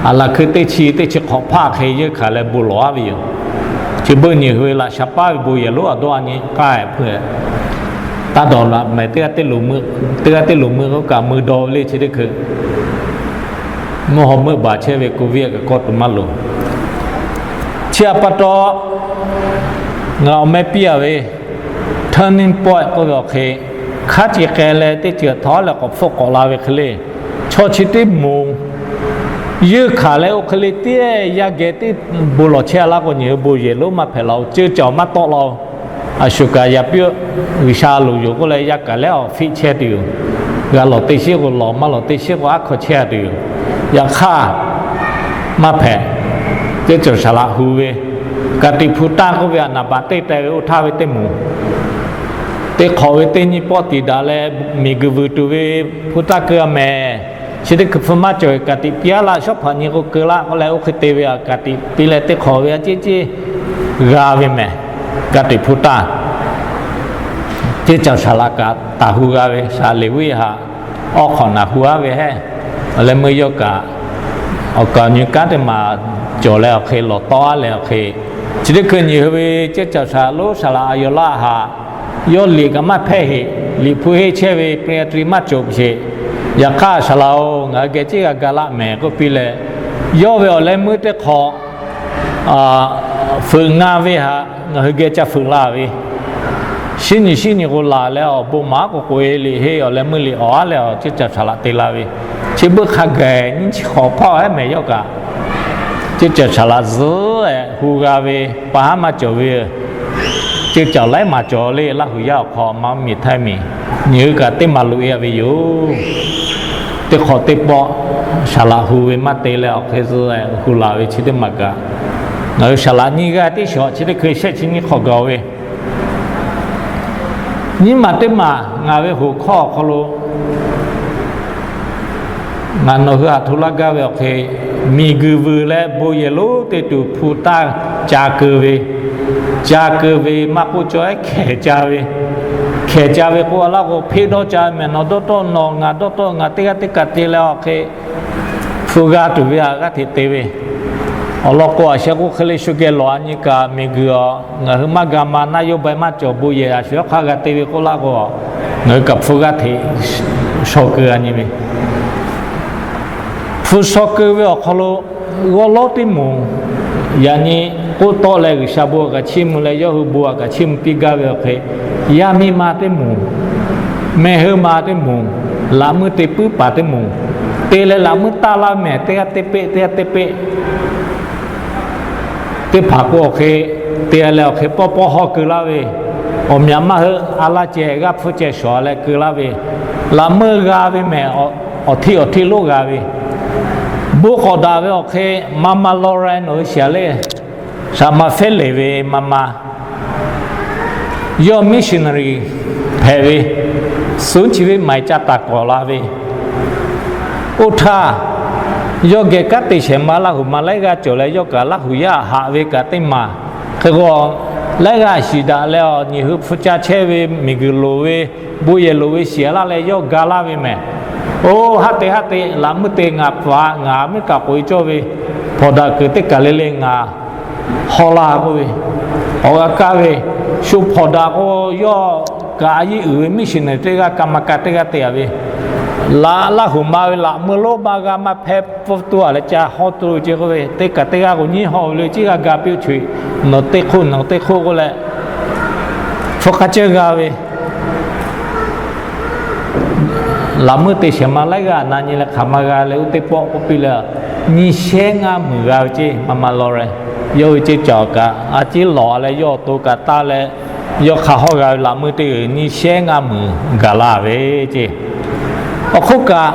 aˬ laˬ hkui teˇ chi teˇ chi hk'awꞈ hpaˆ hk'e yeunˇ hkanˍ leh bon lawˬ aˉ ve yoˬ. Chi beuꞈ nyi hui ve laꞈ sha paˉ ve bon yehˬ lonˉ a dawˇ a nyi k'ai hpeuꞈ, taˇ dawˬ laꞈ mehˍ teˇ g'aˇ teˇ loˍ meuˆ, teˇ g'aˇ teˇ loˍ meuˆ k'oˆ kaꞈ mui dawˇ ve le chi teˇ hkui mvuhˇ haw meuˆ baˬ chehˇ ve Covid kaꞈ kawˆ tuˬ maˇ loˍ. Chi htaꞈ pa taw, ngaˬ awˬ meh piˇ a ve turning point k'oˆ ve awˬ hk'e, hk'aˇ ce k'ai leh teˇ ceuˬ htaꞈ leh k'awꞈ hpfuhˆ k'awꞈ la ve hk'e le, chaw chi teˇ moˍ yeunˇ hkanˍ leh oˇ hk'e le teˇ yaˇ geh teˇ bon lawˬ chehˇ a laˇ k'o, nyi hui bon yehˬ lonˉ maˇ hpehꞈ la-o, ceuˇ caˬ maˇ tawˆ la-o. A shuˍ kaꞈ yaꞈ piˇ G'uiˬsha loˍ yoˬ k'oˆ leh, yaˇ kaꞈ lehˉ awˬ fiˆ chehˇ tuˬ yoˬ. G'a lawˬ teˇ shiˉ k'o lawˬ, maˇ lawˬ teˇ shiˉ k'o aˉ hkawꞈ chehˇ a tuˬ yoˬ. Yaꞈ hk'aˇ, maˇ hpehꞈ. Teˇ cawˬ saˍ laꞈ hu ve, ka tiꞈ hpu taˇ k'oˆ ve a naˍ baꞈ teˇ teh ve oˇ htaˇ ve teˇ moˍ, teˇ hk'awꞈ ve teˇ nyi pawˆ tiˍ daꞈ leh, miˬguiˬ vuiˬ tuˬ ve hpu taˇ keu a mehˍ. Chi teˇ hkui hpfuh maˇ cawˬ ve ka tiꞈ piˇ aˉ laˇ, shawˉ hpaꞈ nyi k'o keu laˇ k'oˆ leh, oˇ hk'e te ve a ka tiꞈ piˇ leh teˇ hk'awꞈ ve a ceˇ ceˇ g'a ve mehˍ. Ka tiꞈ hpu taˇ, teˇ cawˬ saˍ laꞈ kaꞈ taˍ hu g'a ve, saˍ leˍ viˆ haꞈ awˉ hk'awꞈ naˍ hu aˉ ve hehˉ. Awˬ leh meuˇ yawˇ kaꞈ awˬ kaˍ nyi kanˉ teˇ maˬ cawˬ leh awˬ hk'e lawˬ tawˆ aˉ leh awˬ hk'e, chi teˇ hkui nyi hui ve ceˇ cawˬ saˍ laꞈ lonˉ saˍ laꞈ a yaw laˇ haꞈ, yawˇ liꞈ kaꞈ maˇ hpehˇ heˆ. Liꞈ hpu henˇ chehˇ ve pre tri maˇ cawˬ sheˍ. Yaꞈ hk'aˇ saˍ laꞈ-oˬ, ngaˬ hui geh ceˇ g'a ga laˆ mehˍ k'oˆ piˇ leh, yawˇ ve awˬ leh meuˇ teˇ hk'awꞈ feuꞈ ngaˇ ve haꞈ ngaˬ hui geh ca feuꞈ la ve, shiˉ nyi shiˉ nyi k'o laˬ leh awˬ bon maˍ k'o k'oꞈ-e liꞈ henˇ awˬ leh meuˇ liꞈ awˬ aˉ leh awˬ ceˇ cawˬ saˍ laꞈ te la ve, chi beuꞈ hk'a gaˬ nyiˇ chi hk'awꞈ hpawˇ hehˉ mehˍ yawˇ kaꞈ, ceˇ cawˬ saˍ laꞈ zuhˉ-e hu g'a ve, pa haˉ maˇ cawˬ ve, ceˇ cawˬ laiˉ maˬ cawˬ le. Laˇ hui yaˇ awˬ hk'aw maˇ miˬ htaiˇ miˬ, nyi hui kaꞈ teˇ maˬ loꞈ-e a ve yoˬ. Teˇ hk'awꞈ teˇ pawˆ saˍ laꞈ hu ve maˇ te leh awˬ hk'e zuhˉ-e hu la ve chi teˇ maˬ kaꞈ, ngaˬ hui saˍ laꞈ nyiˇ g'aˇ teˇ shawˍ chi teˇ hkui shehˆ chi nyiˇ hk'awꞈ gaˬ ve, nyiˇ maˬ teˇ maˬ ngaˬ ve hoꞈ hkawˇ awˬ hk'aw lo ngaˬ nawˬ hui aˬ htoꞈ laˇ gaˇ ve awˬ hk'e, miˬguiˬ vuiˬ leh bon yehˬ lonˉ te tuˬ hpu taˇ ca keu ve, ca keu ve maˇ k'oˆ cawˬ ehˉ hkehˍ ca ve, hkehˍ ca ve k'oˆ a laˇ k'o, hpeˇ dawˇ ca mehˍ, nawˬ dawˇ tawˆ nawˬ, ngaˬ dawˇ tawˆ ngaˬ, teˇ g'aˇ teˇ kaꞈ te leh awˬ hk'e hpu g'a tuˬ ve haꞈ g'aˇ hteꞈ te ve. Awˬ lawn k'o, a sheh k'o hk'e le shu geh lawˬ a nyi kaꞈ miˬguiˬ a, ngaˬ hui maˇ ga ma naˆ yawˇ bai maˇ cawˬ bon yehˬ a shu yawˇ hk'aˇ g'a te ve k'oˆ laˇ k'o, ngaˬ hui kaꞈ hpu g'aˇ hteꞈ shaw keu a nyi ve. Hpu shaw keu ve awˬ hk'aw lo g'awˇ lawˉ teˇ moˍ, yaꞈ nyi k'oˆ tawˆ leh G'uiˬsha bon a kaꞈ chiˇ mvuh leh yawˇ hui bon a kaꞈ chiˇ mvuh piˇ gaˇ ve awˬ hk'e, yaˇ miˇ ma teˇ moˍ, mehˆ hui ma teˇ moˍ, laꞈ meuˇ te puiˉ paˍ teˇ moˍ, te leh laꞈ meuˇ taˇ laˇ mehˍ, teˇ g'aˇ teˇ peˆ, teˇ g'aˇ teˇ peˆ teˇ hpaˍ k'o awˬ hk'e te leh awˬ hk'e pawˇ pawˇ hawˇ keu laˇ ve, awˬ myaꞈ maˇ heuˆ a laˇ ceh g'aˇ hpfuhˇ ceh shawˍ leh keu laˇ ve, laꞈ meuˇ g'a ve mehˍ, awˬ htiˆ awˬ htiˆ lonˉ g'a ve, bon k'awꞈ daꞈ ve awˬ hk'e, ma ma law ra nawˬ hui shiˍ a le, shaˍ ma fehˉ leˬ ve ma ma Yawˇ missionary hpehꞈ ve, suhˉ chi ve maiˍ ca taˍ kawˍ la ve, oˇ htaˇ, yawˇ geh kanˉ te shehˍ ma Laˇ huˍ ma laiˉ g'aˇ cawˬ leh, yawˇ kaꞈ Laˇ huˍ yaˇ haꞈ ve kaꞈ teˇ maˬ hk'e k'o, laiˉ g'aˇ shiˍ daꞈ leh, awˬ nyi hui hpu ca chehˇ ve, miˬguiˬ loˍ ve, bon yehˬ loˍ ve shiˍ laˇ leh yawˇ ga laˇ ve mehˍ. Oˇ, haˉ te haˉ te, laꞈ meuˇ te ngaˬ paˍ, ngaˬ miˉ kaꞈ k'oꞈ e cawˇ ve, hpawnˬ daꞈ kuiˬ teˇ kaˬ le le ngaˬ haw la k'oˆ ve, awˬ g'a kaˇ ve, shu hpawnˬ daꞈ k'o, yawˇ kaꞈ a yiˉ uiˍ ve missionary teˇ g'aˇ, กรรมการ teˇ g'aˇ te a ve, laꞈ Laˇ huˍ ma ve laꞈ meuˇ lonˉ maˇ g'a maˇ hpehˇ pfuhˇ tuˬ a leh ca haw tuˬ ce k'oˆ ve, teˇ kaˬ teˇ g'aˇ k'o nyiˇ haw ve le, ciˉ g'a ga piˇ-oˆ, chi nawˬ teˇ hk'oˆ nawˬ teˇ hk'oˆ k'oˆ leh, hpu hk'a ceuˇ g'a ve, laꞈ meuˇ te shehˍ ma laiˉ g'aˇ na nyi leh hk'aˬ ma g'a leh oˇ teˇ pawˆ k'oˆ piˇ leh, nyiˇ shehnˉ ngaˇ meunˍ g'a ve ceˇ maˇ maˇ lawˬ leh, yawˇ ve ceˇ cawˬ kaꞈ a ciˉ lawˬ leh yawˇ awˬ to kaꞈ taˇ leh, yawˇ hk'a hawˇ g'a ve laꞈ meuˇ teˇ g'uiˬ nyiˇ shehnˉ ngaˇ meunˍ gaˬ la ve ceˇ. Awˬ hk'oˆ kaꞈ,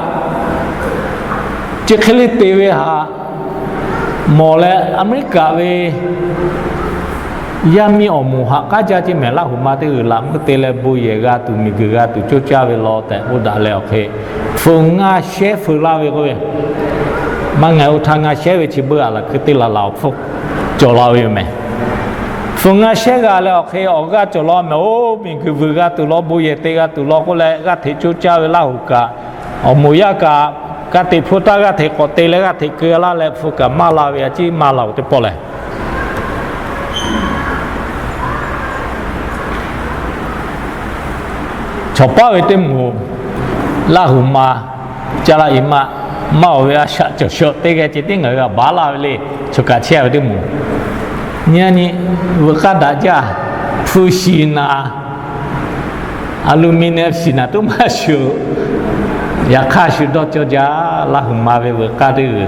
chi hk'e le te ve htaꞈ mawˬ leh, Aˍmeˍriˆkaꞈ ve yaˇ miˇ awˬ moˍ haꞈ k'aˉ jaˇ ceˇ mehˍ, Laˇ huˍ ma teˇ g'uiˬ laꞈ meuˇ te leh bon yehˬ g'a tuˬ, miˬguiˬ g'a tuˬ coˇ caˇ ve law tehꞈ k'oˆ daꞈ leh awˬ hk'e, hpu ngaˇ shehnˉ feu laˇ ve k'oˆ ve, maˇ ngaˬ oˇ htaˇ ngaˇ shehnˉ ve chi beuꞈ a laˬ hkui teˇ laˬ laˬ awˬ hpfuhˇ cawˬ la ve yoˬ mehˍ. Hpu ngaˇ shehnˉ g'a leh awˬ hk'e awˬ g'aˇ cawˬ la mehˍ, oˇ miˬguiˬ vuiˬ g'a tuˬ law, bon yehˬ te g'a tuˬ law k'oˆ leh g'aˇ hteꞈ coˇ caˇ ve Laˇ huˍ kaꞈ, awˬ moˍ yaˇ kaꞈ, ka tiꞈ hpu taˇ g'aˇ hteꞈ k'awꞈ te leh g'aˇ hteꞈ keu laˇ leh hpu kaꞈ maˇ la ve a ciˉ maˇ la-oˬ teˇ pawˆ lehˬ, chaw paˉ ve teˇ moˍ, Laˇ huˍ ma, caˇ laˇ i maˇ, maˇ oˬ ve a shaꞈ cawˬ shaꞈ teˇ g'aˇ ceh tiˉ ngaˬ hui a baˬ laˇ ve le. Chaw kaꞈ chehˇ ve teˇ moˍ, nyi nyi, veuꞈ k'aˇ daꞈ jaˇ, hpu shiˍ naˍ, aluminium shiˍ naˍ tuˉ maˇ shuˍ, yaꞈ hk'aˇ shu dawˇ cawˇ jaˇ. Laˇ huˍ ma ve veuꞈ k'aˇ teˇ g'uiˬ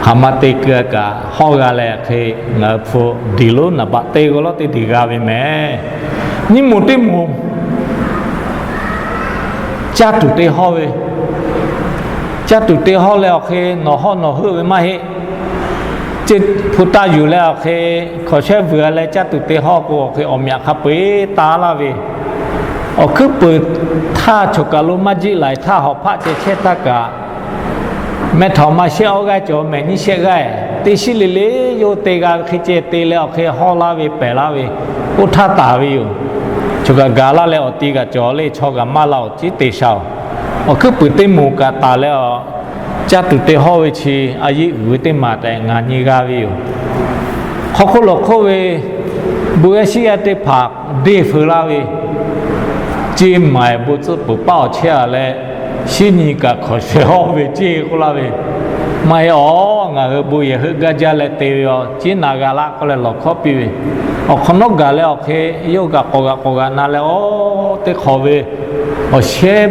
hk'aˬ ma te keu kaꞈ hawˇ g'a leh hk'e, ngaˬ hui hpu diˬ lonˉ naˍ baꞈ te g'aw lawˉ teˇ diˬ g'a ve mehˍ. Nyiˇ moˍ teˇ moˍ, caˇ tuˬ te hawˇ ve, caˇ tuˬ te hawˇ leh awˬ hk'e nawˬ hawˇ nawˬ heuˆ ve maˇ heˆ. Ceˇ hpu taˇ yuˬ leh awˬ hk'e, hkawnˍ shehˉ vuiˬ a leh caˇ tuˬ te hawˇ k'o awˬ hk'e awˬ meꞈ hk'a peu-eˬ taˇ laˇ ve, awˬ hkuiˉ puiˍ htaˇ choˬ kaˬ lo maˇ jiˆ laiˬ htaˇ hawˍ hpaˆ ceh chehˇ htaˇ kaꞈ, mehˇ htaoˍ maˇ shehˆ awˇ g'aˇ cawˬ mehˍ, nyiˇ shehˆ g'aˇ teˇ shiˉ le le yawˇ te g'a ve hk'e ceh te leh awˬ hk'e hawˇ laˇ ve pehˬ laˇ ve, oˇ htaˇ taˍ ve yoˬ. Choˬ kaꞈ gaˬ laˇ leh awˬ ti kaꞈ cawˬ le, chaw kaꞈ maˇ la awˬ ciˉ te sha-oˬ. Awˬ hkuiˉ puiˍ teˇ moˍ kaꞈ taˍ leh, caˇ tuˬ te hawˇ ve chi a yeˇ uiˍ ve teˇ maˬ tehꞈ ngaˬ nyi g'a ve yoˬ. Hk'aw hk'oˆ lawˬ hk'oˆ ve bon yaˇ shiˉ yaˇ teˇ hpaˍ deˇ feu laˇ ve, ceˇ maiˍ bon tcuhˆ peuˬ paˇ awˬ chehˇ a leh, shinˉ nyi kaꞈ hkawnˍ shehˍ hawˇ ve ceˇ k'oˆ laˇ ve, maˇ heˆ awˬ, ngaˬ hui bon yehˬ heuˆ gaˇ jaˇ leh te ve awˬ ciˉ na g'a laˇ k'oˆ leh lawˬ hkawˇ piˇ ve, awˬ hk'awꞈ nawˉ gaˬ leh awˬ hk'e yawˇ kaꞈ k'awꞈ g'aꞈ k'awꞈ g'aꞈ na leh, oˇ teˇ hk'awꞈ ve awˬ shehˉ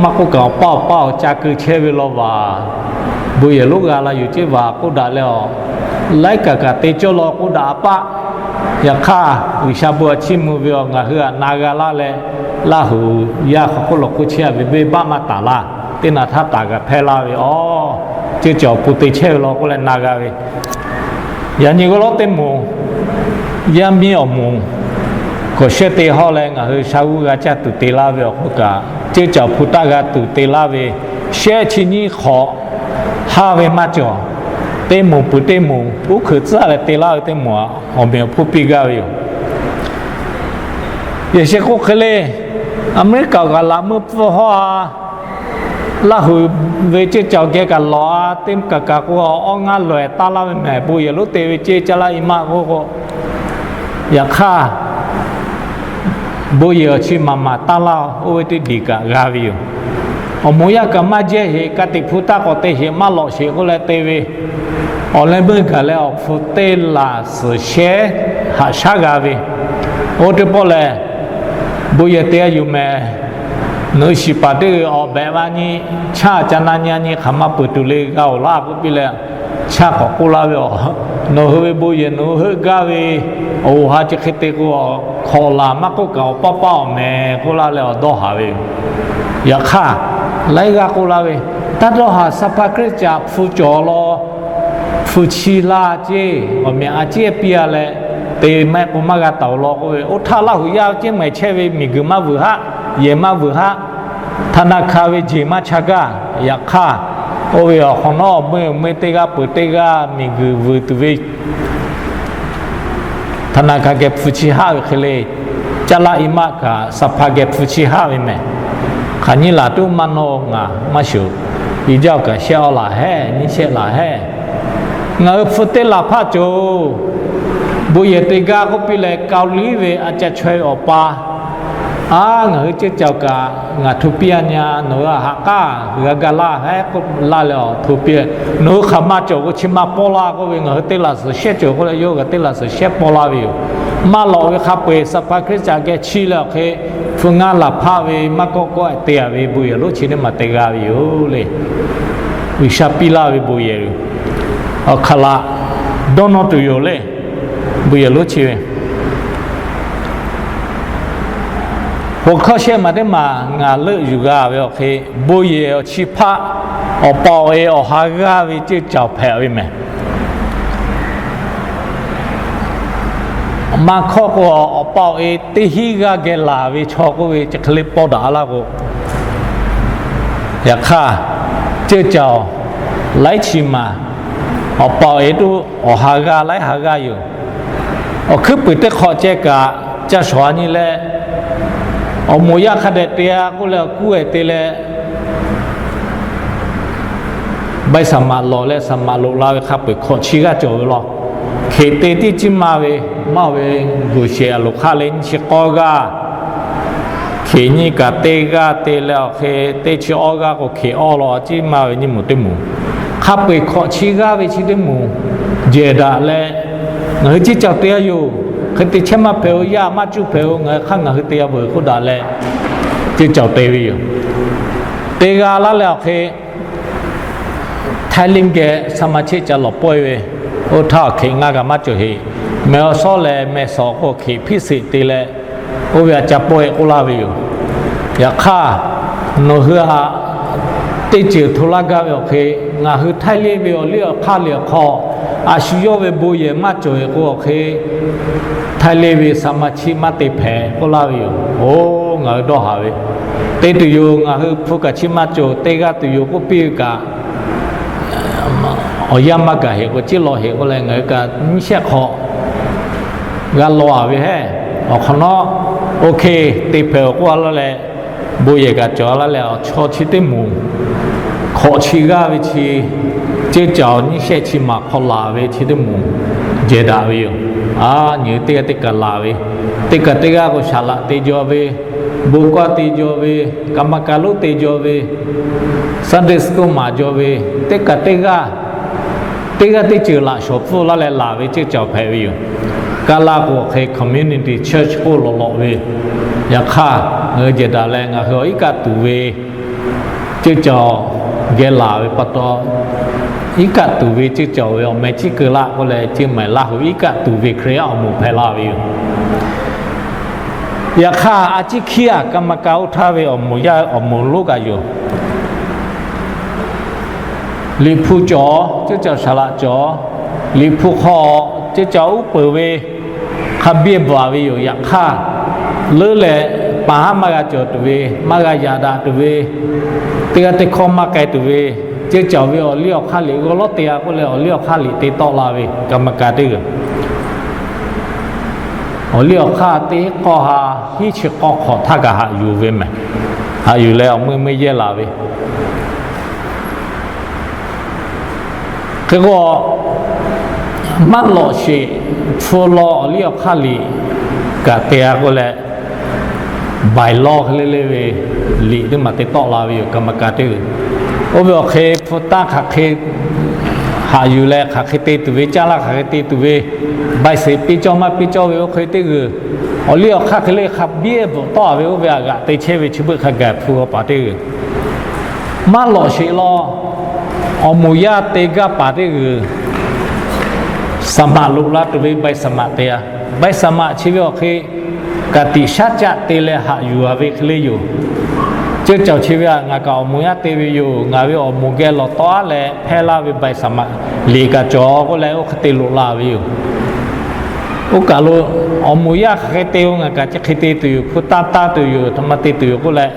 maˇ k'oˆ kaꞈ awˬ paˇ awˬ paˇ awˬ ca keu chehˇ ve law vaˬ, bon yehˬ lonˉ g'a la yuˬ ceˇ vaˬ k'oˆ daꞈ leh awˬ, laiˉ kaꞈ kaꞈ te cawˇ law k'oˆ daꞈ a paˆ. Yaꞈ hk'aˇ G'uiˬsha bon a chiˇ mvuh ve awˬ ngaˬ hui htaꞈ na g'a laˇ leh, Laˇ huˍ yaˇ hk'aw hk'oˆ lawˬ hk'oˆ chehˇ a ve venˇbaˆ maˇ taˍ laˇ, teˇ naꞈ htaˇ taˍ g'a hpehˇ laˇ ve awˬ, ceˇ cawˬ awˬ pon te chehˇ ve law k'oˆ leh na g'a ve, yaꞈ nyi g'aw lawˉ teˇ moˍ, yaˇ miˇ awˬ moˍ, hkawnˍ shehˉ te hawˇ leh ngaˬ hui sha g'uˇ g'a caˇ tuˬ te laˇ ve awˬ hk'oˆ kaꞈ, ceˇ cawˬ awˬ hpu taˇ g'a tuˬ te laˇ ve, shehˆ chi nyiˇ hk'awꞈ haˇ ve maˇ cawˬ. Teˇ moˍ peuˬ teˇ moˍ uˉ hkeuꞈ tcuhˉ leh te laˇ ve teˇ moˍ, awˬ meꞈ awˬ hponˇ piˇ gaˇ ve yoˬ. Yaꞈ sheh k'oˆ hk'e le, Aˍmeˍriˆkaꞈ kaꞈ laꞈ meuˇ pfuhˇ hawˇ a, Laˇ huˍ ve ceˇ cawˬ geh kaꞈ lawˬ a, teˇ kaˬ kaˬ k'o awˬ awˇ ngaˇ lawˬ-ehˍ taˇ laˇ ve mehˍ, bon yehˬ lonˉ te ve ceˇ caˇ laˇ i maˇ k'oˆ k'o, yaꞈ hk'aˇ bon yehˬ awˬ chi maˍ maˍ taˇ laˇ, oˇ ve teˇ diˬ kaꞈ g'a ve yoˬ. Awˬ moˍ yaˇ kaꞈ maˇ jehˇ sheˍ, ka tiꞈ hpu taˇ k'awꞈ te sheˍ, maˇ lawꞈ sheˍ k'oˆ leh te ve, awˬ leh meuˇ gaˬ leh awˬ hpu teˇ laˬ suhˍ shehˉ haꞈ shaˉ g'a ve, oˇ teˇ pawˆ lehˬ, bon yehˬ te a yuˬ mehˍ, nawˬ hui shiˍ paˍ teˇ g'uiˬ awˬ behꞈ va nyi, chaˇ ca na nyi a nyi hk'aˬ ma peuˬ tuˬ le g'a-oˬ laˇ k'oˆ piˇ leh, chaˇ k'awꞈ k'oˆ laˇ ve, Awˬ, nawˬ hui ve bon yehˬ nawˬ hui heuˆ gaˇ ve, awˬ ha chi hk'e te k'o, hk'awꞈ laˬ maˇ k'oˆ kaꞈ awˬ paˇ paˇ awˬ mehˍ k'oˆ laˇ leh awˬ dawˇ haˍ ve yoˬ. Yaꞈ hk'aˇ, laiˉ g'aˇ k'oˆ laˇ ve, taˇ dawˇ haˍ, Sanˇ hpaˇ Hkriꞈ caꞈ hpu cawˬ law, hpu chi laˇ ceˇ, awˬ meꞈ a ciˉ piˇ a leh, te maˇ heˆ k'o maˇ g'a taˍ-oˬ law k'oˆ ve, oˇ htaˇ Laˇ huˍ yaˇ ve ceˇ mehˍ chehˇ ve miˬguiˬ maˇ vuiˬ haˆ, yehˬ maˇ vuiˬ haˆ, ธนาคาร ve jeˬ maˇ cha gaˇ. Yaꞈ hk'aˇ, oˇ ve awˬ hk'awꞈ nawˉ awˬ meuˇ awˬ meuˇ teˇ g'aˇ peuˬ teˇ g'aˇ miˬguiˬ vuiˬ tuˬ ve ธนาคาร geh hpu chi haˆ ve hk'e le, caˇ laˇ i maˆ kaꞈ สภา geh hpu chi haˆ ve mehˍ. Hk'aˬ nyi laˬ tuˉ maˇ nawˇ ngaˬ maˇ shuˍ. I jaˇ kaꞈ shehˆ awˇ laˬ hehˉ, nyiˇ shehˆ laˬ hehˉ. Ngaˬ hui hpu teˇ laˬ hpaˆ cawˬ-oˬ. Bon yehˬ te gaˇ k'oˆ piˇ leh, Kaoˍliˉ ve a ca chaweh awˬ pa, a, ngaˬ hui ceuˇ caˬ kaꞈ ngaˬ hto piˇ-a nya, nawˬ hui a haꞈ k'aˇ g'a ga laˇ hehˉ k'oˆ laˇ leh awˬ hto piˇ. Nawˬ hui hk'aˬ ma cawˬ k'o chi ma pawˇ laˇ k'oˆ ve, ngaˬ hui teˇ laˬ suhˍ shehˆ cawˬ k'oˆ leh yawˇ g'a teˇ laˬ suhˍ shehˆ pawˇ laˇ ve yoˬ. Maˇ lawꞈ ve hk'a peu-eˬ สภา Hkriꞈ yaˇ geh chiˇ leh awˬ hk'e, hpu ngaˇ laˬ hpaˆ ve maˇ kawˆ kawˆ te-a ve bon yehˬ lonˉ chi teˇ maˬ te g'a ve yoˬ le. G'uiˬsha piˇ laˇ ve bon yehˬ, awˬ hk'aˬ laꞈ dawˇ nawˇ tuˬ yoˬ le. Bon yehˬ lonˉ chi ve, หัวข้อ shehˆ maˬ teˇ maˬ ngaˬ leuˆ yuˬ g'a ve awˬ hk'e, bon yehˬ awˬ chi hpaˆ awˬ pa awˬ e awˬ ha g'aˇ ve ceuˇ caˬ hpehꞈ ve mehˍ. Maˇ hkawˇ k'o, awˬ pa awˬ e teˇ hinˉ g'aˇ geh laˬ ve chaw k'oˆ ve chi hk'e le pawˇ daꞈ laˇ k'o, yaꞈ hk'aˇ, ceuˇ caˬ laiˉ chi maˬ, awˬ pa awˬ e tuˬ awˬ ha g'aˇ laiˉ ha g'aˇ yoˬ. Awˬ hkuiˉ puiˍ teˇ hk'awꞈ ceh kaꞈ ca shawˍ-a nyi leh, awˬ moˍ yaˇ hk'a dehꞈ te-a k'oˆ leh awˬ kuˉ-e te leh, ใบสมัคร lawˬ leh สมัคร loꞈ la ve hk'a peu-eˬ hkawꞈ chi g'aˇ cawˬ ve law. Hk'eꞈ te tiˉ ciˇ maˇ ve, maˇ ve, โรงเรียน a loˍ hk'aˇ leh nyiˇ chi k'awˇ g'aˇ, hk'eꞈ nyiˇ kaꞈ teˇ g'aˇ te leh awˬ hk'e teˇ chi awˇ g'aˇ k'o hk'eꞈ awˇ law ciˇ maˇ ve nyiˇ moˍ teˇ moˍ, hk'a peu-eˬ hkawꞈ chi g'aˇ ve chi teˇ moˍ jehˬ daꞈ leh, ngaˬ hui ceuˇ caˬ te-a yoˬ. Hk'e te chehˇ maˇ hpehꞈ-oˬ, yaˇ maˇ cuˇ hpehꞈ-oˬ, ngaˬ hui hk'aˇ ngaˬ hui te-a veuˬ k'oˆ daꞈ leh, ceuˇ caˬ te ve yoˬ. Teˇ g'aˇ laˇ leh awˬ hk'e, Thailand geh สมาชิก ca lawˬ pawehˇ ve, oˇ htaˇ awˬ hk'e ngaˇ g'a maˇ cawˬ heꞈ, meh awˬ shawˉ leh meh sawˍ k'o hk'eꞈ hpiˇ sheˍ te leh, oˇ ve a ca pawehˇ k'oˆ laˇ ve yoˬ. Yaꞈ hk'aˇ, nawˬ hui htaꞈ teˇ ceuˬ hto laˇ gaˇ ve awˬ hk'e, ngaˬ hui Thailand ve awˬ liˇ awˬ hk'aˇ liꞈ awˬ hk'aw, a shu yawˇ ve bon yehˬ maˇ cawˬ-e k'o awˬ hk'e, Thailand ve สมาชิก maˇ te hpehꞈ k'oˆ laˇ ve yoˬ. Oˇ, ngaˬ hui dawˇ haˍ ve, te tuˬ yoˬ, ngaˬ hui hpu kaꞈ chi maˇ cawˬ, te g'a tuˬ yoˬ k'oˆ piˇ ve kaꞈ, awˬ yanˇ maˇ gaˬ heꞈ k'o, ciˉ law heꞈ k'oˆ leh ngaˬ hui kaꞈ nyiˇ shehˆ hk'awꞈ g'a law-a ve hehˉ. Awˬ hk'awꞈ nawˉ, OK, te hpehꞈ-oˬ k'oˆ laˇ leh, bon yehˬ kaꞈ cawˬ laˇ leh, awˬ chaw chi teˇ moˍ hkawꞈ chi g'aˇ ve chi, ceuˇ caˬ awˬ nyiˇ shehˆ chi maˬ hk'aw laˬ ve chi teˇ moˍ jehˬ daꞈ ve yoˬ. A, nyi teˇ g'aˇ teˇ kaˬ laˬ ve, teˇ kaˬ teˇ g'aˇ k'o, saˍ laꞈ te jaw ve, bon kawˇ te jaw ve, กรรมการ lonˉ te jaw ve, Sunday school maˍ jaw ve, teˇ kaˬ teˇ g'aˇ, teˇ g'aˇ teˇ ceuˬ laꞈ shawˍ pfuhˇ laˇ leh laˬ ve ceuˇ caˬ hpehꞈ ve yoˬ. Kaˇ laˇ k'o hk'e community church k'oˆ lawꞈ lawꞈ ve, yaꞈ hk'aˇ ngaˬ hui jehˬ daꞈ leh ngaˬ hui awˬ iˉ kaˆ tuˬ ve ceuˇ caˬ geh laˬ ve pa taw, iˉ kaˆ tuˬ ve ceuˇ caˬ ve awˬ meh ciˉ keu laˇ k'oˆ leh, ceuˇ mehˍ laˇ hui iˉ kaˆ tuˬ ve Hkriꞈ yaˇ awˬ moˍ hpehꞈ la ve yoˬ. Yaꞈ hk'aˇ, a ciˉ hkiˉ-a กรรมการ oˇ htaˇ ve awˬ moˍ yaˇ awˬ moˍ lonˉ kaꞈ yoˬ. Liꞈ hpu cawˬ, ceuˇ caˬ saˍ laꞈ cawˬ, Liꞈ hpu hk'aw ceuˇ caˬ uˉ peunˍ ve hk'a biˇ bvuhꞈ-a ve yoˬ. Yaꞈ hk'aˇ, leuˉ leh paˍ haˉ maˇ g'a cawˬ tuˬ ve, maˇ g'a yaꞈ daꞈ tuˬ ve, teˇ g'aˇ teˇ hkawˇ maˇ k'ai tuˬ ve, ceuˇ caˬ ve awˬ liˇ awˬ hk'aˇ liꞈ g'aw lawˉ te-a k'oˆ leh awˬ liˇ awˬ hk'aˇ liꞈ te tawˆ la ve กรรมการ teˇ g'aˇ, awˬ liˇ awˬ hk'aˇ teˇ k'awˇ ha hiˉ chi k'awˇ hk'awꞈ htaˇ kaꞈ haꞈ yuˬ ve mehˍ. Haꞈ yuˬ leh awˬ meuˇ meuˇ yehˇ laˬ ve hk'e k'o, maˇ lawꞈ sheˍ hpu law awˬ liˇ awˬ hk'aˇ liꞈ kaꞈ te-a k'oˆ leh, bylaw hk'e le le ve liꞈ teˇ maˬ te tawˆ la ve yoˬ, กรรมการ teˇ g'aˇ. Oˇ ve awˬ hk'e hpu tanˇ hk'aˬ hk'e haꞈ yuˬ leh hk'aˬ hk'e te tuˬ ve, caˇ laˇ hk'aˬ hk'e te tuˬ ve, ใบเสร็จ piˇ cawˇ maˇ piˇ cawˇ ve oˇ hk'e teˇ g'aˇ, awˬ liˇ awˬ hk'aˇ hk'e le hk'a biˇ bvuhꞈ tawˆ-a ve oˇ ve a g'aꞈ te chehˇ ve chi beuꞈ hk'a gaˬ hpu g'a paˍ teˇ g'aˇ. Maˇ lawꞈ sheˍ law, awˬ moˍ yaˇ te gaˇ paˍ teˇ g'aˇ, saˍ maꞈ loꞈ la tuˬ ve ใบสมัคร te-a. ใบสมัคร chi ve awˬ hk'e, ka tiꞈ shaˉ caˆ te leh haꞈ yuˬ-a ve hk'e le yoˬ. Ceuˇ caˬ chi ve htaꞈ ngaˬ kaꞈ awˬ moˍ yaˇ te ve yoˬ, ngaˬ ve awˬ moˍ geh lawˬ tawˆ-a leh hpehˇ laˇ ve ใบสมัคร liꞈ kaꞈ cawˬ k'oˆ leh oˇ hk'e te loꞈ la ve yoˬ. Oˇ kaˬ lo awˬ moˍ yaˇ hk'aˬ hk'e te-o, ngaˬ kaꞈ chi hk'e te tuˬ yoˬ, hpu taˇ taˇ tuˬ yoˬ, htoꞈ ma te tuˬ yoˬ k'oˆ leh,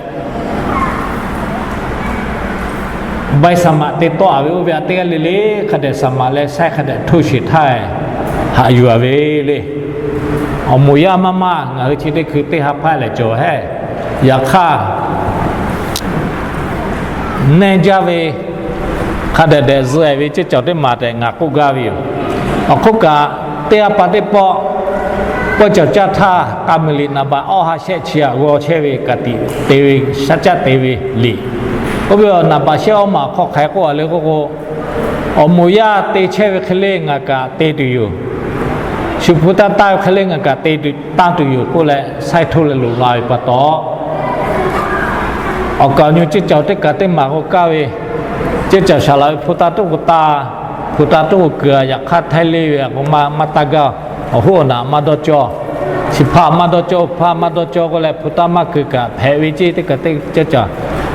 ใบสมัคร te tawˆ-a ve oˇ ve aꞈ teˇ g'aˇ le le hk'a dehꞈ สมัคร leh saiˉ hk'a dehꞈ htoˇ sheˍ htaˇ, haꞈ yuˬ-a ve le. Awˬ moˍ yaˇ maˇ maˇ ngaˬ hui chi teˇ hkui teˇ ha hpaˇ lehˬ cawˬ heˆ. Yaꞈ hk'aˇ, neˇ jaˇ ve hk'a dehꞈ dehꞈ zuhˆ-e ve ceˇ cawˬ teˇ maˬ tehꞈ ngaˬ k'oˆ gaˇ ve yoˬ. Awˬ hk'oˆ kaꞈ, teˇ ha pa teˇ pawˆ pawehˇ cawˬ caˇ htaˇ, k'a muiˬ liꞈ naˍ baꞈ awˇ ha shehˆ chi aꞈ g'aw chehˇ ve ka tiꞈ te ve, shaˉ caˆ te ve liꞈ. Oˇ ve awˬ naˍ baꞈ shehˆ awˇ maˬ hk'aw hk'aˬ hk'e k'oˆ-a le k'oˆ k'o, awˬ moˍ yaˇ te chehˇ ve hk'e le ngaˬ kaꞈ te tuˬ yoˬ. Shu hpu taˇ taˇ ve hk'e le ngaˬ kaꞈ te taˇ tuˬ yoˬ k'oˆ leh, saiˉ htoˇ leh loꞈ la ve pa taw, awˬ kaˍ awˬ nyi ceˇ cawˬ teˇ kaˬ teˇ maˬ k'o kaˇ ve, ceˇ cawˬ shaˍ laꞈ ve hpu taˇ tuˉ k'o taˇ, hpu taˇ tuˉ k'o kuiˬ-a. Yaꞈ hk'aˇ, htaiˇ le ve aꞈ k'o maˇ taˇ gaˇ. Awˬ hoˉ awˬ naꞈ maˇ dawˇ cawˇ. Chi hpaˇ maˇ dawˇ cawˇ, hpaˇ maˇ dawˇ cawˇ k'oˆ leh, hpu taˇ maˇ keu kaꞈ hpehꞈ ve ceˇ teˇ kaˬ teˇ cawˇ.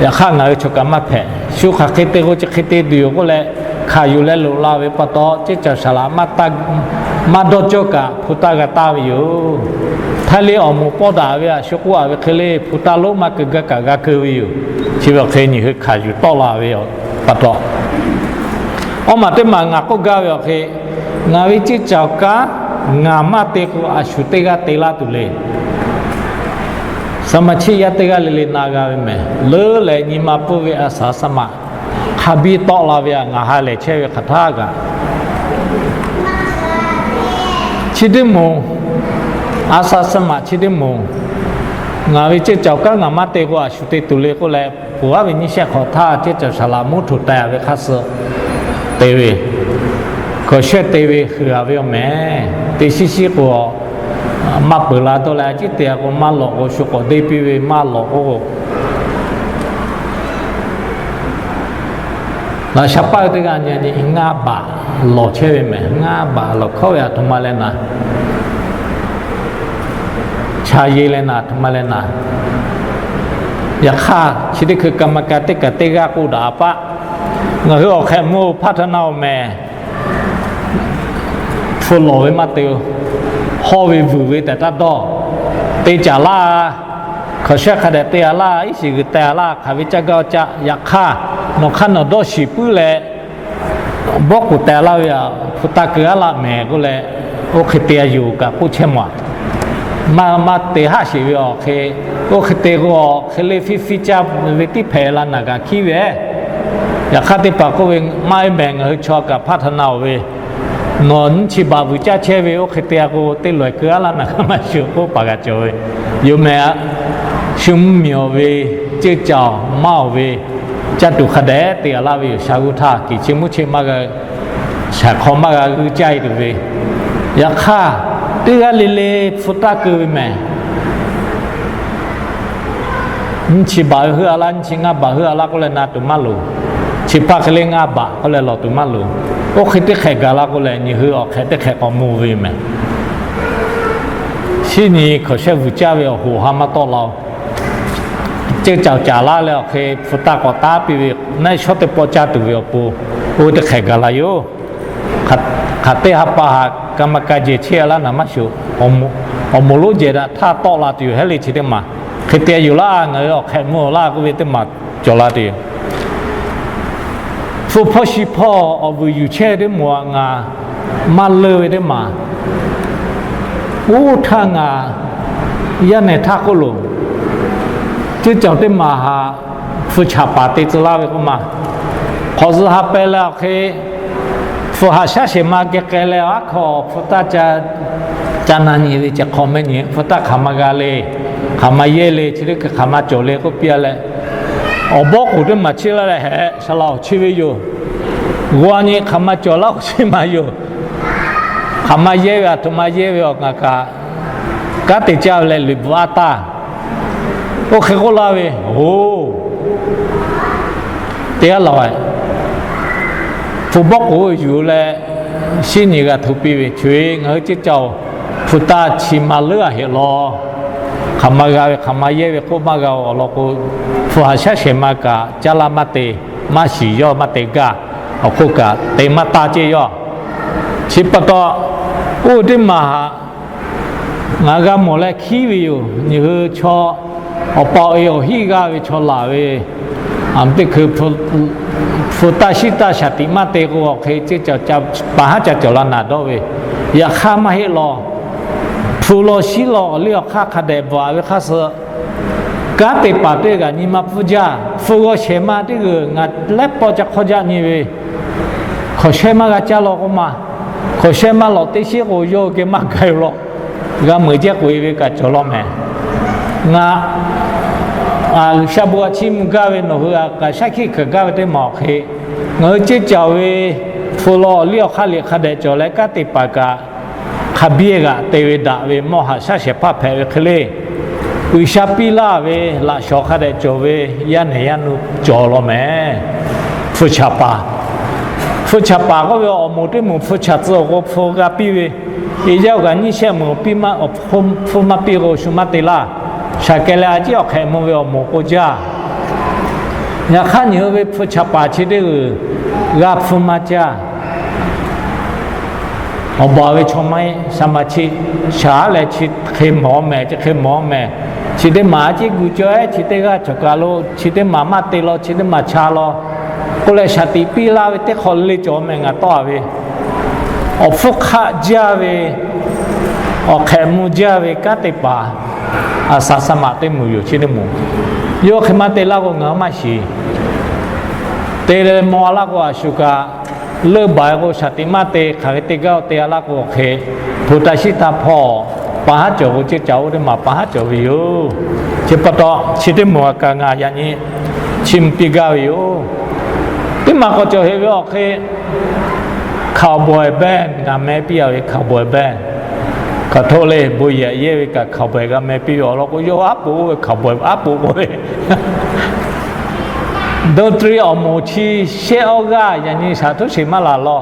Yaꞈ hk'aˇ, ngaˬ hui chaw kaꞈ maˇ hpehꞈ. Shu hk'aˬ hk'e te k'o chi hk'e te tuˬ yoˬ k'oˆ leh, hkanˍ yuˬ leh loꞈ la ve pa taw, ceˇ cawˬ shaˍ laꞈ maˇ dawˇ cawˇ kaꞈ hpu taˇ g'a taˇ ve yoˬ. Htaiˇ le awˬ moˍ pawˇ daꞈ ve aꞈ shu k'oˆ-a ve hk'e le, hpu taˇ lonˉ maˇ keu gaˇ kaꞈ g'a keu ve yoˬ. Chi ve awˬ hk'e nyi hui hkanˍ yuˬ tawˆ la ve pa taw, awˇ maˬ teˇ maˬ ngaˬ k'oˆ gaˇ ve awˬ hk'e, ngaˬ ve ceˇ cawˬ kanˉ ngaˬ maˇ te k'o, a shu teˇ g'aˇ te laˇ tuˬ le. สมาชิก yaˇ teˇ g'aˇ le le na g'a ve mehˬ. Leuˉ leh nyi ma pfuhˇ ve อาสาสมัคร hk'a biˇ tawˆ la ve aꞈ ngaˬ ha lehˬ chehˇ ve hk'aˬ htaˇ kaꞈ, chi teˇ moˍ, อาสาสมัคร chi teˇ moˍ, ngaˬ ve ceˇ cawˬ kanˉ ngaˬ maˇ te k'o, a shu te tuˬ le k'oˆ leh, pfuhˍ aˉ ve nyiˇ shehˆ hk'awꞈ htaˇ ceˇ cawˬ shaˍ laꞈ mvuhˇ htoꞈ teh-a ve hk'aˇ suh te ve, hkawnˍ shehˆ te ve heuˬ-a ve awˬ mehˍ. Te shiˉ shiˉ k'o, maˇ peuˬ la dawˇ leh, a ciˉ te-a k'o maˇ lawꞈ k'o, shu k'awꞈ deˇ piˇ ve maˇ lawꞈ k'o, laꞈ sha paˆ ve teˇ g'aˇ nyi nyi ngaˇ baꞈ lawˬ chehˇ ve mehˬ. Ngaˇ baꞈ lawˬ hkawˉ ve aˬ htoꞈ ma leh naˍ, cha ye leh naˍ, aˬ htoꞈ ma leh naˍ. Yaꞈ hk'aˇ, chi teˇ hkui กรรมการ teˇ kaˬ teˇ g'aˇ k'oˆ daꞈ-a paˆ. Ngaˬ hui awˬ hk'ehꞈ mvuh พัฒนา awˬ mehˍ, hpu lawˬ ve maˇ te-o. Hawˇ ve vuiˬ ve tehꞈ taˇ dawˇ. Te caˍ laˇ, hkawnˍ shehˆ hk'a dehꞈ te-a laˇ, iˉ shiˍ g'uiˬ teh-a laˇ, hk'aˬ ve caˇ gaˇ caˆ. Yaꞈ hk'aˇ, nawˬ hk'aˇ nawˬ dawˇ shiˍ puiˉ leh, bawˆ k'oˍ teh laˇ ve aꞈ hpu taˇ keu aˉ laˇ mehˍ k'oˆ leh, oˇ hk'e te-a yoˬ kaꞈ k'oˆ chehˇ mawˬ-a. Maˇ maˇ te haˆ sheˍ ve awˬ hk'e, oˇ hk'e te k'o, hk'e le fiˇ fiˇ caˇ ve tiˉ hpehꞈ la naˬ kaꞈ hkiˉ ve. Yaꞈ hk'aˇ teˇ hpaˍ k'oˆ ve, maˇ heˆ mehˍ, ngaˬ hui chaw kaꞈ พัฒนา awˬ ve, nawˬ nyiˇ chi baꞈ vuiˬ caˇ chehˇ ve oˇ hk'e te-a k'o, teˇ lawˬ keu aˉ laˇ naˬ kaꞈ maˇ shuˍ k'oˆ paˍ g'a cawˬ ve. Yoˬ mehˍ, shu mvuhˇ miˬ awˬ ve, ceˇ cawˬ maˇ awˬ ve, caˇ tuˬ hk'a dehꞈ te-a laˇ ve yoˬ. Sha g'uˇ htaˇ kiˬ chi mvuhˇ chi maˇ g'a, shaˍ hk'aw maˇ g'a g'uiˇ caˇ-e tuˬ ve. Yaꞈ hk'aˇ, teˇ g'aˇ le le hpu taˇ keu ve mehˍ. Nyiˇ chi baꞈ heuˆ-a laˇ, nyiˇ chi ngaˇ baꞈ heuˆ-a laˇ k'oˆ leh na tuˬ maˇ loˍ. Chi hpaˇ hk'e le ngaˇ baꞈ k'oˆ leh lawˬ tuˬ maˇ loˍ. Oˇ hk'e teˇ hk'ehꞈ gaˬ la k'o lehˬ, nyi hui awˬ hk'ehꞈ teˇ hk'ehꞈ k'awꞈ mvuh ve yoˬ mehˍ. Shinˉ nyi hkawnˍ shehˆ vuiˬ caˇ ve awˬ hoꞈ ha maˇ tawˆ la-o. Ceˇ cawˬ caˍ laˇ leh awˬ hk'e hpu taˇ k'awꞈ taˉ piˇ ve, naˆ shawˉ teˇ pawˆ caˇ tuˬ ve awˬ pon, oˇ ve teˇ hk'ehꞈ gaˬ la yoˬ. Hk'aˬ teˇ ha pa haꞈ กรรมการ jehˬ chehˇ-a laˇ naˬ maˇ shuˍ. Awˬ moˍ lonˉ jehˬ daꞈ htaˇ tawˆ la tuˬ yoˬ. Heˉ le chi teˇ maˬ hk'e te yoˬ laˇ, ngaˬ hui awˬ hk'ehꞈ mvuh-a laˇ k'oˆ ve teˇ maˬ cawˬ la tuˬ yoˬ. Hpu hpawˇ shi hpawˇ awˬ vuiˬ yuˬ chehˇ ve teˇ moˍ-a ngaˬ maˇ leunˇ ve teˇ maˬ. Oˇ htaˇ ngaˬ yaˇ nehˬ htaˇ hk'oˆ lo ceˇ cawˬ teˇ maˬ haꞈ hpu chaꞈ paˍ te tcuh laˇ ve k'oˆ ma. Hk'awꞈ zuhꞈ ha pehˍ leh awˬ hk'e, hpu haꞈ shaˉ shehˍ ma geh k'ai leh, aˉ hk'aw hpu taˇ ca na nyi ve ceh hk'aw meh nyi, hpu taˇ hk'aˬ ma g'a le, hk'aˬ ma yehˇ le, chi teˇ hkui hk'aˬ ma cawˬ le k'oˆ piˇ-a leh, awˬ bawˆ k'oˍ teˇ maˬ chiˇ laˇ leh, heꞈ, saˍ laꞈ awˬ chi ve yoˬ. G'aw nyi hk'aˬ ma cawˬ laˇ k'o chi maˬ yoˬ. Hk'aˬ ma yehˇ ve, aˬ htoꞈ ma yehˇ ve awˬ ngaˬ kaꞈ, kanˉ te caˇ ve leh liꞈ bvuhꞈ aˉ taˇ. Oˇ hk'e k'oˆ laˇ ve, oˬ, teˇ g'aˇ laˬ-e. Hpu bawˆ k'oˍ yuˬ leh, shinˉ nyi g'a hto piˇ ve, Chi ve ngaˬ hui ceˇ cawˬ hpu taˇ chi ma leuˉ-a heꞈ law. Hk'aˬ ma g'a ve, hk'aˬ ma yehˇ ve k'oˆ maˇ g'a-o. Awˬ lawn k'o, hpu haꞈ shaˉ shehˍ ma kaꞈ caˇ laˇ maˇ te, maˇ shiˍ yawˇ maˇ te gaˇ. Awˬ hk'oˆ kaꞈ te maˇ taˇ ceˇ yawˇ. Chi pa taw, oˇ teˇ maˬ haꞈ Ngaˬ g'a mawˬ leh hkiˉ ve yoˬ. Nyi hui chaw awˬ pa awˬ e awˬ hiˉ g'aˇ ve chaw laˬ ve, a, teˇ hkui hpu taˇ shiˉ taˇ shaˍ tiꞈ maˇ te k'o, awˬ hk'e paˍ haˉ ca cawˬ la naˍ dawˇ ve. Yaꞈ hk'aˇ maˇ heˆ law. Hpu law shiˉ law awˬ liˇ awˬ hk'aˇ hk'a dehꞈ bvuhꞈ ve hk'aˇ suh, kanˉ te paˍ teˇ g'aˇ nyi ma pfuhˇ jaˇ. Hpu g'aw shehˍ ma teˇ g'uiˬ ngaˬ lehˉ pawˆ ca hk'awˇ jaˇ nyi ve, hkawnˍ shehˇ maˇ g'a caˇ law k'oˆ ma. Hkawnˍ shehˇ maˇ lawꞈ teˇ shiˉ k'o, yawˇ hui geh maˇ ga yoˬ law. G'a meuꞈ jehˇ k'oꞈ e ve kaꞈ cawˬ law mehˍ. Ngaˬ G'uiˬsha bon htaꞈ chiˇ mvuh gaˇ ve, nawˬ hui a kaꞈ shaˉ hkiˆ hkanˍ gaˇ ve teˇ maˬ awˬ hk'e, ngaˬ hui ceˇ caoˬ ve hpu law awˬ liˇ awˬ hk'aˇ liꞈ hk'a dehꞈ cawˬ leh, kanˉ te paˍ kaꞈ hk'a biˇ g'aꞈ te ve daꞈ ve mawˇ haꞈ shaˉ shehˍ hpaˇ hpehꞈ ve hk'e le. G'uiˬsha piˇ laˇ ve laꞈ shawˍ hk'a dehꞈ cawˬ ve yaˇ nehˬ yaˇ nu cawˬ law mehˍ. Hpu chaˍ paˍ, hpu chaˍ paˍ k'oˆ ve awˬ moˍ teˇ moˍ hpu chaˍ tcuh awˬ k'o hpu g'a piˇ ve, e yaˇ awˬ kaꞈ nyiˇ shehˆ moˍ piˇ maˇ, hpu maˇ piˇ k'o shu maˇ te laˇ. Shaˍ kehˬ leh a ciˉ awˬ hk'ehꞈ mvuh ve awˬ moˍ k'o jaˇ. Yaꞈ hk'aˇ nyi hui ve hpu chaˍ paˍ chi teˇ g'uiˬ g'a hpu maˇ caˇ. Awˬ baˬ ve chaw maˇ heˆ, shaˍ maˍ chi shaˍ leh chi hk'e mawˬ mehˍ, chi hk'e mawˬ mehˍ. Chi teˇ maˬ a ciˉ gu cawˇ ehˉ, chi teˇ g'aˇ cawˬ kaˬ lo, chi teˇ maˬ maˇ te law, chi teˇ maˬ cha law k'oˆ leh shaˍ tiꞈ piˇ laˇ ve teˇ hk'awꞈ le cawˬ mehˍ. Ngaˬ tawˆ a ve awˬ hpfuhˇ hk'aˆ jaˇ ve, awˬ hk'ehꞈ mvuh jaˇ ve kanˉ te paˍ, a, shaˍ shaˍ maˍ teˇ moˍ yoˬ. Chi teˇ moˍ yawˇ hk'e maˇ te laˇ k'o ngaˬ hui maˇ shiˍ. Te leh mawˬ laˇ k'o a shu kaꞈ leuˆ baˬ k'o shaˍ tiꞈ maˇ te, hk'aˬ hk'e te gaˇ te a laˇ k'o hk'e, hpu taˇ shiˉ taˇ hpawˇ paˍ haˉ cawˬ k'o, ceˇ caˍ oˇ teˇ maˬ paˍ haˉ cawˬ ve yoˬ. Chi pa taw chi teˇ moˍ a kaꞈ ngaˬ yaꞈ nyi chiˇ mvuh piˇ gaˇ ve yoˬ. Teˇ maˬ k'awꞈ cawˬ heˆ ve awˬ hk'e, cowboy band ngaˬ meh piˇ a ve cowboy band. Hk'aˬ htoˆ le bon yehˬ yehˇ ve kaꞈ cowboy g'a meh piˇ ve awˬ lawn k'o, yawˇ aˉ poꞈ oˇ ve cowboy aˉ poꞈ k'oˆ ve. Dawˇ htu awˬ moˍ chi shehˆ awˇ g'aˇ yaꞈ nyi shaˍ htuˉ sheˍ maˇ laˬ law.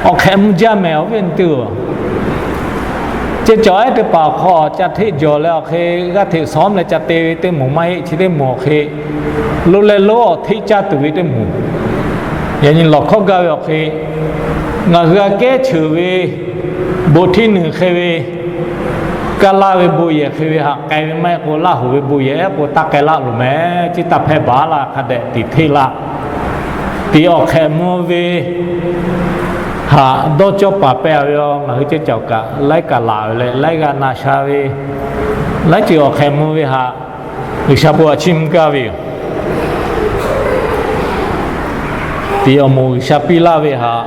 Awˬ hk'ehꞈ mvuh jaˇ mehˍ awˬ viˉ awˬ nyi teˇ-oˬ. Ceˇ caˬ ehˉ teˇ hpaˍ awˬ hk'aw ca hteˆ jawˬ leh awˬ hk'e g'aˇ hteꞈ shawˉ leh ca te ve teˇ moˍ maˇ heˆ. Chi teˇ moˍ awˬ hk'e lo leh lonˉ awˬ hteˆ caˇ tuˬ ve teˇ moˍ. Yaꞈ nyi lawˬ hkawˇ gaˇ ve awˬ hk'e, ngaˬ hui a kehˉ cheuˬ ve bon hteˇ nuiˬ hk'e ve, kaˇ laˇ ve bon yehˬ hk'e ve haꞈ k'ai ve maˇ heˆ k'o, Laˇ huˍ ve bon yehˬ ehˉ k'o taˇ k'ai laˇ loˬ mehˍ. Ciˉ taˇ hpehˇ baˬ laˇ hk'a dehꞈ tiˍ hteˇ laˇ. Tiꞈ awˬ hk'ehꞈ mvuh ve haꞈ dawˇ cawˇ paˍ pehˇ ve a, ngaˬ hui ceˇ caˬ kaꞈ laiˉ kaꞈ laˬ ve leh laiˉ g'aˇ na sha ve, laiˉ ceuˬ awˬ hk'ehꞈ mvuh ve haꞈ G'uiˬsha bon htaꞈ chiˇ mvuh gaˇ ve yoˬ. Tiꞈ awˬ moˍ G'uiˬsha piˇ laˇ ve haꞈ,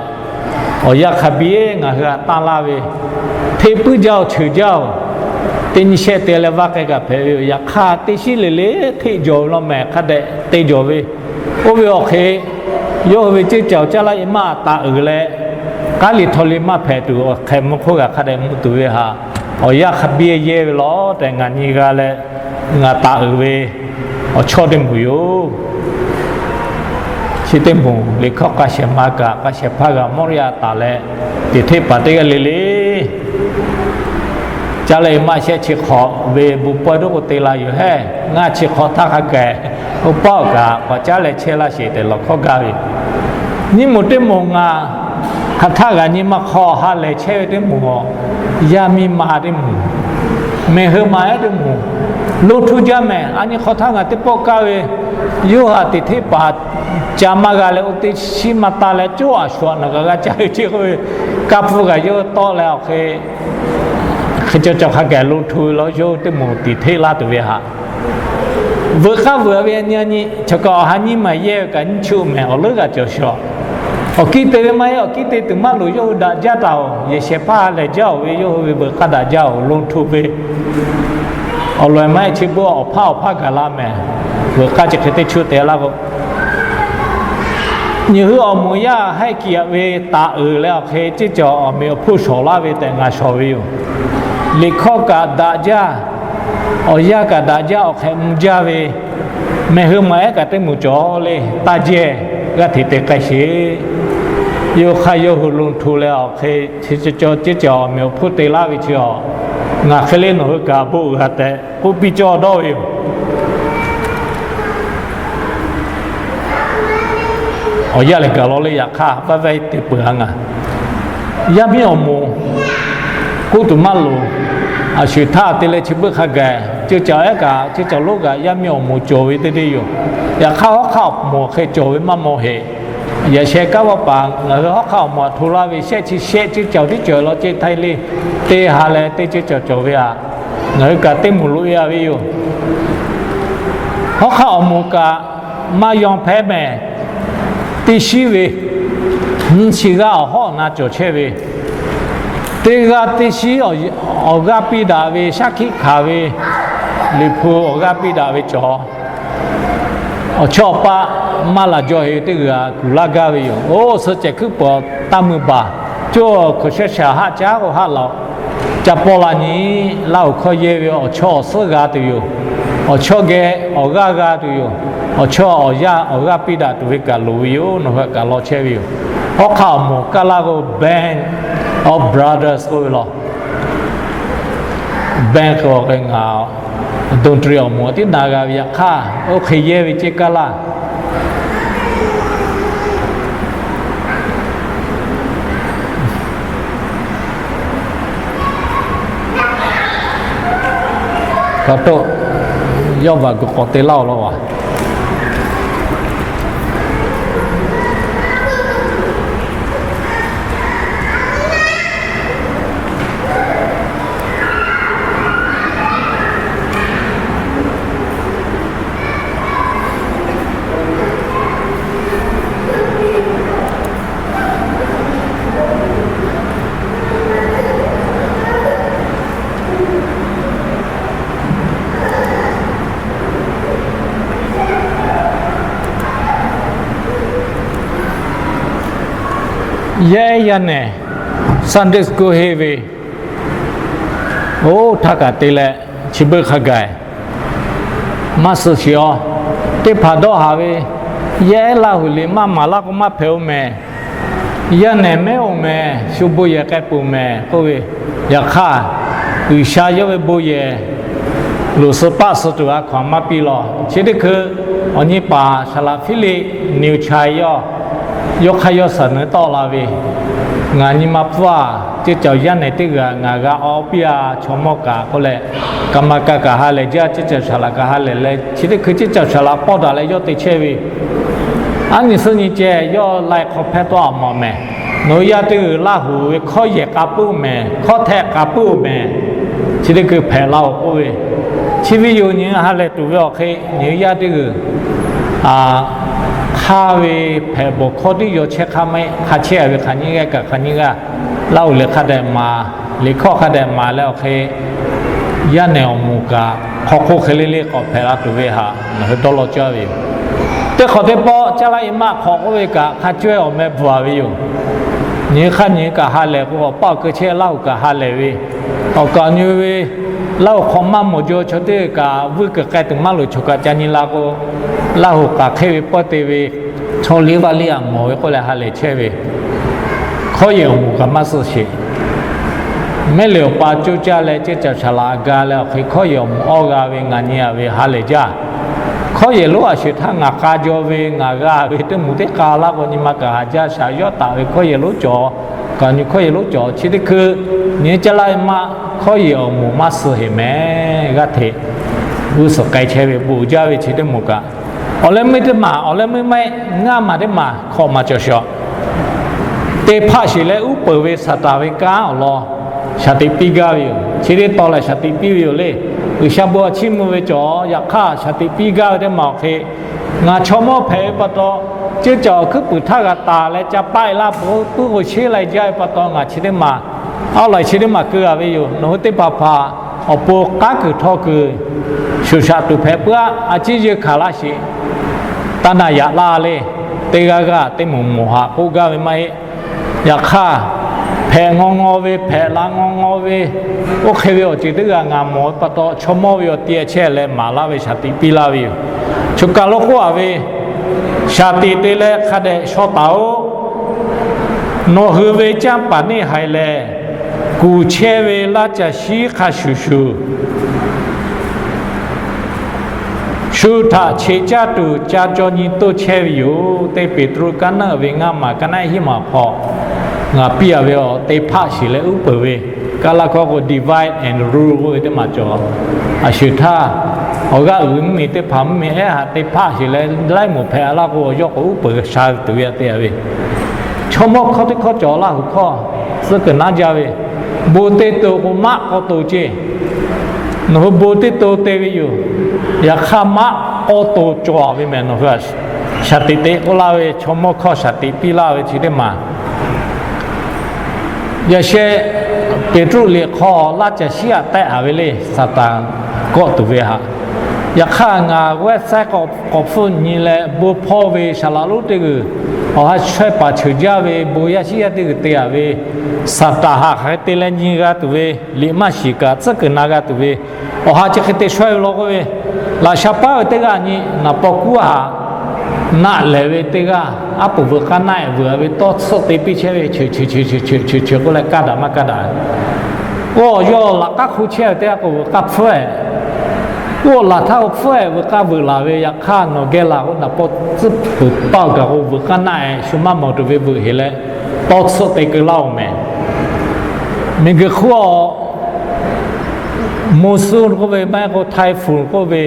awˬ yanˇ hk'a biˇ ngaˬ hui htaꞈ tanˇ laˇ ve, hteˆ puiˉ jaˇ-oˬ, cheuˬ jaˇ-oˬ, teˇ nyi shehˆ te leh vaˇ k'ai kaꞈ hpehꞈ ve yoˬ. Yaꞈ hk'aˇ teˇ shiˉ le le hteˆ jawˬ ve law mehˍ hk'a dehꞈ te jawˬ ve, oˇ ve awˬ hk'e yawˇ hui ve ceˇ caˬ caˇ laˇ e maˇ taˍ uiˍ leh, k'aˉ le htaw le maˇ hpehꞈ tuˬ awˬ hk'ehꞈ mvuh hk'oˆ kaꞈ hk'a dehꞈ mvuh tuˬ ve haꞈ, awˬ yanˇ hk'a biˇ yehˇ ve law tehꞈ ngaˬ nyi g'a leh, ngaˬ taˍ uiˍ ve awˬ chawˇ teˇ moˍ yoˬ. Chi teˇ moˍ liꞈ hkawˇ k'a shehˍ ma kaꞈ k'a shehˍ hpaˇ g'a mawˇ yaˇ taˍ leh, teꞈ hteˆ paˍ teˇ g'aˇ le le caˇ leh maˇ shehˆ chi hk'awꞈ ve bon pawehˇ dawˇ k'o te la yoˬ hehˉ. Ngaˇ chi hk'awꞈ htaˇ hk'a gaˬ, oˇ paˆ awˬ kaꞈ k'awꞈ caˉ leh chehˇ laˇ sheˍ tehꞈ lawˬ hkawˇ gaˇ ve. Nyiˇ moˍ teˇ moˍ ngaˬ hk'aˬ htaˇ g'a nyi ma hk'aw ha lehˬ chehˇ ve teˇ moˍ, yaˇ miˇ ma teˇ moˍ, mehˬ hui ma ehˉ teˇ moˍ, lo htu jaˇ mehˍ. A nyi hk'aw htaˇ ngaˬ teˇ pawˆ kaˇ ve, yawˇ haꞈ teꞈ hteˆ paˍ ca maˇ g'a leh oˇ teˇ shiˉ maˇ taˇ leh, cawˇ a shu a naˬ kaꞈ g'a caˇ ve ceˇ k'oˆ ve, kaˇ hpfuhˇ kaꞈ yawˇ tawˆ leh awˬ hk'e hk'e cawˬ cawˬ hk'a gaˬ lo htu ve law, yawˇ teˇ moˍ teꞈ hteˆ laˇ tuˬ ve haꞈ, veuꞈ k'aˇ veuꞈ ve nyi a nyi, chaw kaꞈ awˬ ha nyiˇ maˬ yehˇ ve kaꞈ nyiˇ chi oˇ mehˍ awˬ leuˉ g'a cawˬ shuˍ. Awˬ kiˇ te ve maˇ heˆ, awˬ kiˇ te tuˬ maˇ loˍ, yawˇ hui daꞈ jaˇ taˍ-oˬ, yehˬ shehˍ hpaˇ lehˬ jaˇ-oˬ ve, yawˇ hui ve veuꞈ k'aˇ daꞈ jaˇ-oˬ, lo htu ve awˬ lawn maˇ heˆ, chi beuꞈ awˬ hpaˇ awˬ hpaˇ gaˬ la mehˍ. Veuꞈ k'aˇ chi hk'e teˇ chu te laˇ k'o, nyi hui awˬ moˍ yaˇ haiˇ kiꞈ ve taˍ uiˍ leh awˬ hk'e ceˇ cawˬ awˬ meꞈ awˬ hponˇ shawˍ laˇ ve tehꞈ ngaˬ shawˍ ve yoˬ. Liꞈ hkawˇ kaꞈ daꞈ jaˇ, awˬ yanˇ kaꞈ daꞈ jaˇ, awˬ hk'ehꞈ mvuh jaˇ ve, mehˬ hui ma ehˉ kaꞈ teˇ moˍ cawˬ le, taˇ jehˇ g'aˇ hteꞈ te k'ai sheˍ. Yawˇ hk'aˇ yawˇ hui lo htu leh awˬ hk'e chi cawˬ ceˇ cawˬ awˬ meꞈ awˬ hponˇ te laˇ ve chi a, ngaˬ hk'e le nawˬ hui kaꞈ bon uiˍ g'a tehꞈ k'oˆ piˇ cawˇ dawˇ ve yoˬ. Awˬ yanˇ lehˬ gaˬ law le, yaꞈ hk'aˇ vaˇ vaˇ te peuˬ a ngaˬ. Yaˇ miˇ awˬ moˍ k'oˆ tuˬ maˇ loˍ. A shuˍ htaˇ te leh chi beuꞈ hk'a gaˬ ceuˬ caˬ ehˉ kaꞈ ceuˬ caˬ lonˉ kaꞈ yaˇ miˇ awˬ moˍ cawˬ ve teˇ deˇ yoˬ. Yaꞈ hk'aˇ hawˉ hk'aˆ awˬ moˍ awˬ hk'e cawˬ ve maˇ mawˬ heˆ. Yaꞈ sheh kanˉ vaˇ paˍ ngaˬ hui hawˉ hk'aˆ awˬ moˍ aꞈ hto laˇ ve shehˆ chi shehˆ ceuˬ caˬ tiˉ cawˬ law ceh htaiˍ le, teˇ ha leh teˇ ceuˬ caˬ cawˬ ve aꞈ ngaˬ hui kaꞈ teˇ moˍ loꞈ e a ve yoˬ. Hawˉ hk'aˆ awˬ moˍ kaꞈ maˇ yaw hpehꞈ mehˍ. Teˇ shiˉ ve nyiˇ chi g'aˇ awˬ hawˉ awˬ na cawˬ chehˇ ve, teˇ g'aˇ teˇ shiˉ awˬ g'aˇ piˇ daꞈ ve shaˉ hkiˆ hkanˍ ve, Liꞈ hpu awˬ g'aˇ piˇ daꞈ ve cawˬ. Awˬ chawˇ awˬ paˆ maˇ laˬ jaw heˆ ve teˇ g'aˇ kuˬ laˇ gaˇ ve yoˬ. Oˇ suh cehˬ hkuiˉ pawˍ taˇ mui baˬ, cawˇ hkawꞈ shaˉ shaˍ haˆ caˉ k'o haˆ laꞈ ca paw la nyi, Laˇ huˍ hkawˇ yehˇ ve awˬ chawˇ awˬ suhˉ g'a tuˬ yoˬ. Awˬ chawˇ geh awˬ g'aˇ g'a tuˬ yoˬ. Awˬ chawˇ awˬ yaˇ awˬ g'aˇ piˇ daꞈ tuˬ ve kaꞈ loˍ ve yoˬ. Nawˬ hui kaꞈ law chehˇ ve yoˬ. Hawˉ hk'aˆ awˬ moˍ kaˇ laˇ k'o Band of Brothers k'oˆ ve law. Band k'o ngaˬ ดนตรี awˬ moˍ tiˉ na g'a ve yaꞈ hk'aˇ oˇ hk'e yehˇ ve ceh kaˇ laˇ. Kaꞈ to, yawˇ vaꞈ guiˬ k'awꞈ te laˇ-oˬ law a. Yaˇ ehˉ yaˇ nehˬ Sunday school henˇ ve, oˇ htaˇ kaꞈ te leh chi beuꞈ hk'a gaˬ maˇ suh sheˍ a. Teˇ hpaˍ dawˇ haˍ ve, yaˇ ehˉ Laˇ huˍ liꞈ maˇ maˍ laˇ k'o maˇ hpehꞈ-oˬ mehˍ. Yaˇ nehˬ mehˉ-oˬ mehˍ, shu bon yehˬ k'ai peuˬ mehˍ k'oˆ ve. Yaꞈ hk'aˇ, G'uiˬsha yawˇ ve bon yehˬ loˍ suh paˆ suh tuˬ a hkaw anˬ maˇ piˇ law. Chi teˇ hkui awˬ nyi paˍ saˍ laꞈ Hpiˇliˆ Niˇ Chaˇ yawˇ, yawˇ hk'aˇ yawˇ shaˍ neu tawˆ la ve, ngaˬ nyi ma pfuhˇ a, ceuˬ caˬ yaˇ nehˬ teˇ g'aˇ ngaˬ g'a awˬ piˇ a chaw mawˇ kaꞈ k'oˆ leh, kaꞈ maˇ kaꞈ kaꞈ ha lehˬ jaˇ, ceuˬ caˬ saˍ laꞈ kaꞈ ha lehˬ leh chi teˇ hkui ceuˬ caˬ saˍ laꞈ pawˇ daꞈ leh yawˇ te chehˇ ve. Aˉ nyi suhˉ nyi ceh yawˇ lai hk'aw hpehˇ tawˆ a mawˬ mehˍ. Nawˬ hui yaˇ teˇ g'uiˬ Laˇ huˍ ve hkawˇ yehˬ k'a puiˉ-oˬ mehˍ, hkawˇ htehˆ k'a puiˉ-oˬ mehˍ. Chi teˇ hkui hpehꞈ la-oˬ k'oˆ ve, chi ve yoˬ nyi ha lehˬ tuˬ ve awˬ hk'e nyi yaˇ teˇ g'uiˬ hk'aˇ ve hpehꞈ bawˬ hkawˇ teˇ yaw chehˇ hk'aˇ maˇ heˆ. Hk'a chehˇ a ve hk'aˬ nyiˇ g'aˇ kaꞈ hk'aˬ nyiˇ g'aˇ Laˇ huˍ liꞈ hk'a dehꞈ maˍ, liꞈ hkawˇ hk'a dehꞈ maˍ leh awˬ hk'e yaˇ nehˬ awˬ moˍ kaꞈ hk'aw hk'oˆ hk'e le le k'awꞈ hpehꞈ la tuˬ ve htaꞈ ngaˬ hui dawˇ law caˇ ve yoˬ. Teˇ hk'awꞈ teˇ pawˆ caˇ laˇ e maˆ hk'awꞈ k'oˆ ve kaꞈ hk'a caweh awˬ meh bvuhˬ a ve yoˬ. Nyi hk'aˇ nyi kaꞈ ha lehˬ k'o, awˬ paˇ awˬ keu chehˇ Laˇ huˍ kaꞈ ha lehˬ ve, awˬ kaꞈ nyi ve Laˇ huˍ hk'awꞈ maˇ mawˬ jaw chaw teˇ g'aˇ kaꞈ vuiˇ kuiˬ k'ai tuˬ maˇ loˍ chaw kaꞈ ca nyi la k'o, Laˇ huˍ k'aˬ hk'e ve pawehˇ te ve, chaw liˇ vaˇ liˇ aꞈ mawˬ ve k'oˆ leh ha lehˬ chehˇ ve, hkawˇ yehˬ awˬ moˍ kaꞈ maˇ suh sheˍ. Mehˉ liꞈ awˬ pa coˇ caˇ leh ceuˬ caˬ saˍ laꞈ ga leh awˬ hk'e hkawˇ yehˬ awˬ moˍ awˇ g'a ve ngaˬ nyi a ve ha lehˬ jaˇ. Hkawˇ yehˬ lonˉ a sheˍ htaˇ ngaˬ k'a jaw ve ngaˬ g'a ve teˇ moˍ teˇ k'a laˇ k'o nyi ma kaꞈ haꞈ jaˇ shaˍ yawˇ taˍ ve hkawˇ yehˬ lonˉ cawˬ, kaꞈ nyi hkawˇ yehˬ lonˉ cawˬ. Chi teˇ hkui nyi caˇ laˇ e maˆ hkawˇ yehˬ awˬ moˍ maˇ suh heˍ mehˍ g'aˇ hteꞈ g'uˇ suhˍ k'ai chehˇ ve bon uiˍ jaˇ ve chi teˇ moˍ kaꞈ. Awˬ leh meuˇ teˇ maˬ, awˬ leh meuˇ maˇ heˆ, ngaˇ maˬ teˇ maˬ hk'awꞈ maˍ cawˬ sheˍ a. Te hpaˆ sheˍ leh uˉ peunˍ ve Saˍtanˍ ve kanˉ awˬ lawn shaˍ tiꞈ piˇ gaˇ ve yoˬ. Chi teˇ taw lehˬ shaˍ tiꞈ piˇ ve yoˬ le. G'uiˬsha bon a chiˇ mvuh ve cawˬ yaꞈ hk'aˇ shaˍ tiꞈ piˇ gaˇ ve teˇ maˬ awˬ hk'e, ngaˬ chaw mawˇ hpehꞈ ve pa taw, ceuˬ caˬ awˬ hkuiˉ puiˍ htaˇ g'a taˍ leh ca paˆ e laˇ peuˬ puiˉ k'o sheˉ lai jaˇ ve pa taw ngaˬ chi teˇ maˬ, awˉ laiˬ chi teˇ maˬ keu a ve yoˬ. Nawˬ hui teˇ hpaˍ hpaˍ awˬ pon k'aˉ kuiˬ htawˇ kuiˬ shuˍ shaꞈ tuˬ hpehꞈ puiˉ a, a ciˉ yeunˇ hkanˍ laˇ sheˍ. Taˇ na yaꞈ laˇ le. Teˇ g'aˇ g'aˇ teˇ moˍ moˍ haꞈ k'oˆ gaˇ ve maˇ heˆ. Yaꞈ hk'aˇ, hpehꞈ ngaw ngaw ve, hpehꞈ la ngaw ngaw ve, oˇ hk'e ve awˬ ceuˬ teˇ g'aˇ ngaˬ mawˬ ve pa taw, chaw mawˇ ve awˬ ti a chehˇ leh maˍ laˇ ve shaˍ tiꞈ piˇ laˇ ve yoˬ. Choˬ kaˬ lo k'oˆ a ve, shaˍ tiꞈ te leh hk'a dehꞈ shaw taˍ-oꞈ. Nawˬ hui ve canˇ paˍ neˇ haiˬ lehˬ, kuˬ chehˇ ve laˇ caˬ shiˉ hk'a shuˍ shuˍ shu htaꞈ cheꞈ caˇ tuˬ ca caw nyi toˇ chehˇ ve yoˬ. Teˇ Peˍtruˆ kaˉ naˆ ve ngaˇ maˬ kaˉ naˆ hiˉ maˬ hk'aw ngaˬ piˇ a ve awˬ te hpaˆ shiˍ leh uˉ peunˍ ve Kaˇ laˇ hkawˇ k'o divide and rule k'oˆ ve teˇ maˬ cawˬ. A shuˍ htaˇ, awˬ g'aˇ uiˍ mvuhˇmiˬ teˇ hpaˍ mvuhˇmiˬ ehˉ haꞈ te hpaˆ sheˍ leh laiˉ moˍ hpehꞈ laˇ k'o, awˬ yawˇ k'awꞈ uˉ peunˍ sha tuˬ ve aꞈ te ve. Chaw mawˇ hkawˇ teˇ hkawˇ cawˬ Laˇ huˍ hkawˇ tcuhˉ kuiˬ naˉ jaˇ ve, bon teˇ to k'o maˆ k'aw to ceˇ. Nawˬ hui bon teˇ to te ve yoˬ. Yaꞈ hk'aˇ maˆ k'aw to cawˬ ve mehˬ nawˬ hui shaˍ tiꞈ te k'oˆ laˇ ve, chaw mawˇ hkawˇ shaˍ tiꞈ piˇ laˇ ve chi teˇ maˬ. Yaꞈ sheh, Peˍtruˆ liꞈ hk'aw laˇ caˬ shiˉ aꞈ tehˆ a ve le, Saˍtanˍ kawˆ tuˬ ve haꞈ. Yaꞈ hk'aˇ ngaˬ website k'awꞈ hpfuhˆ nyi leh bon hpawˇ ve saˍ laꞈ lonˉ teˇ g'uiˬ, awˬ ha chaweh paˍ cheuˬ jaˇ ve bon yaˇ shiˉ yaˇ teˇ g'uiˬ te a ve, Saˍtanˍ haꞈ hk'aˬ hk'e te leh nyi g'a tuˬ ve, liꞈ maˇ shiˍ kaꞈ tcuhˉ kuiˬ na g'a tuˬ ve, awˬ ha chi hk'e te shawehˇ ve law k'oˆ ve, laꞈ sha paˉ ve teˇ g'aˇ nyi naˍ paw kuˉ haꞈ naˆ lehˬ ve teˇ g'aˇ, aˉ poꞈ veuꞈ k'aˇ naˆ-ehˍ veuꞈ ve tawˇ tsuhˆ te piˇ chehˇ ve, cheuˬ cheuˬ cheuˬ cheuˬ cheuˬ cheuˬ k'oˆ leh kaˇ daꞈ maˇ kaˇ daꞈ. Oˇ yawˇ laꞈ k'aˉ hk'u chehˇ ve teˇ g'aˇ k'o veuꞈ k'aˇ hpfuhˇ-ehˍ. Oˇ laˬ htaˇ k'o hpfuhˇ-ehˍ veuꞈ k'aˇ veuꞈ laˬ ve, yaꞈ hk'aˇ nawˬ geh laˬ k'o naˍ paw tcuhˉ peuˬ paˇ gaˬ k'o veuꞈ k'aˇ naˆ-ehˍ shu maˇ mawˬ tuˬ ve veuꞈ heˍ leh, tawˇ tsuhˆ te keu laˇ-oˬ mehˬ. Miˬguiˬ hk'oˆ a, monsoon k'oˆ ve maˇ heˆ k'o typhoon k'oˆ ve,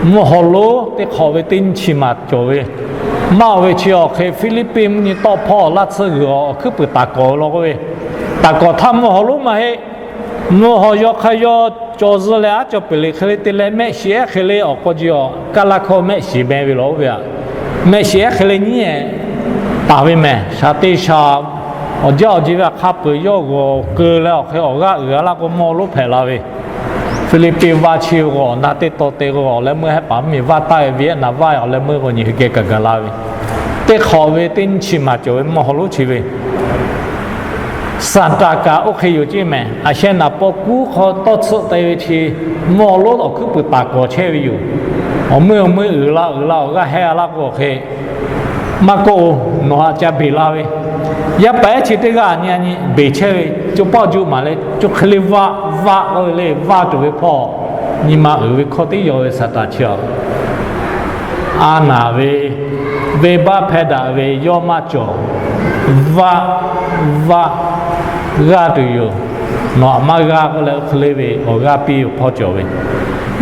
mvuhˇ haw lonˉ teˇ hk'awꞈ ve teˇ nyi chi maˬ cawˬ ve, maˇ oˬ ve chi awˬ hk'e Hpiˇliˇpiˆ mvuhˇ nyi tawˆ hpawˇ laˇ tsuhˇ g'uiˬ awˬ hkuiˉ puiˍ taˍ kawˍ ve law k'oˆ ve, taˍ kawˍ htaˇ mvuhˇ haw lonˉ maˇ heˆ. Mvuhˇ haw yaw hk'a yaw cawˬ zuh leh aˉ cawˬ peuˬ le hk'e le te leh mehˆ shiˍ ehˉ hk'e le awˬ k'aw ji awˬ kaˇ laˇ hkawˇ mehˆ shiˍ meh ve law oˇ ve aꞈ. Mehˆ shiˍ ehˉ hk'e le nyiˉ-ehˍ taˍ ve mehˬ. Shaˍ te shaˍ awˬ jaˇ awˬ ji ve aꞈ hk'a peuˬ yawˇ g'awˬ keu leh awˬ hk'e awˬ g'aˇ uiˍ a laˇ k'o mvuhˇ haw lonˉ hpehꞈ la ve, Hpiˇliˇpiˆ vaˇ chi g'awˬ na teˇ taw te g'awˬ leh meuˇ hehˉ paˍ mvuhˇmiˬ vaˇ taˇ ve Vietnam vaˇ awˬ leh meuˇ g'awˬ nyi hui geh kaꞈ gaˬ la ve, teˇ hk'awꞈ ve teˇ nyi chi maˬ cawˬ ve mvuhˇ haw lonˉ chi ve Saˍtanˍ kaꞈ oˇ hk'e yoˬ ceˇ mehˬ. Aˬ sheh naˍ paw kuˉ hk'aw tawˇ tsuhˆ te ve chi mvuhˇ haw lonˉ awˬ hkuiˉ puiˍ taˍ kawˍ chehˇ ve yoˬ. Awˬ meuˇ awˬ meuˇ uiˍ la uiˍ la awˬ g'aˇ hehˆ a laˇ k'o awˬ hk'e maˇ k'oˆ, nawˬ haꞈ ca beˬ la ve, yaˇ paˍ ehˉ chi teˇ g'aˇ nyi a nyi beˬ chehˇ ve, co paˆ juˆ maˍ leh co hk'e le vaˆ vaˆ k'oˆ ve le vaˆ tuˬ ve hpawˇ, nyi ma uiˍ ve hkawˇ teˇ yaw ve Saˍtanˍ chi a a naˍ ve, venˇbaˆ hpehˇ daꞈ ve yawˇ maˇ cawˬ. Vaˆ, vaˆ, g'aˇ tuˬ yoˬ. Nawˬ haꞈ maˇ g'aˇ k'oˆ leh oˇ hk'e le ve awˬ g'aˇ piˇ ve hpawˇ cawˬ ve,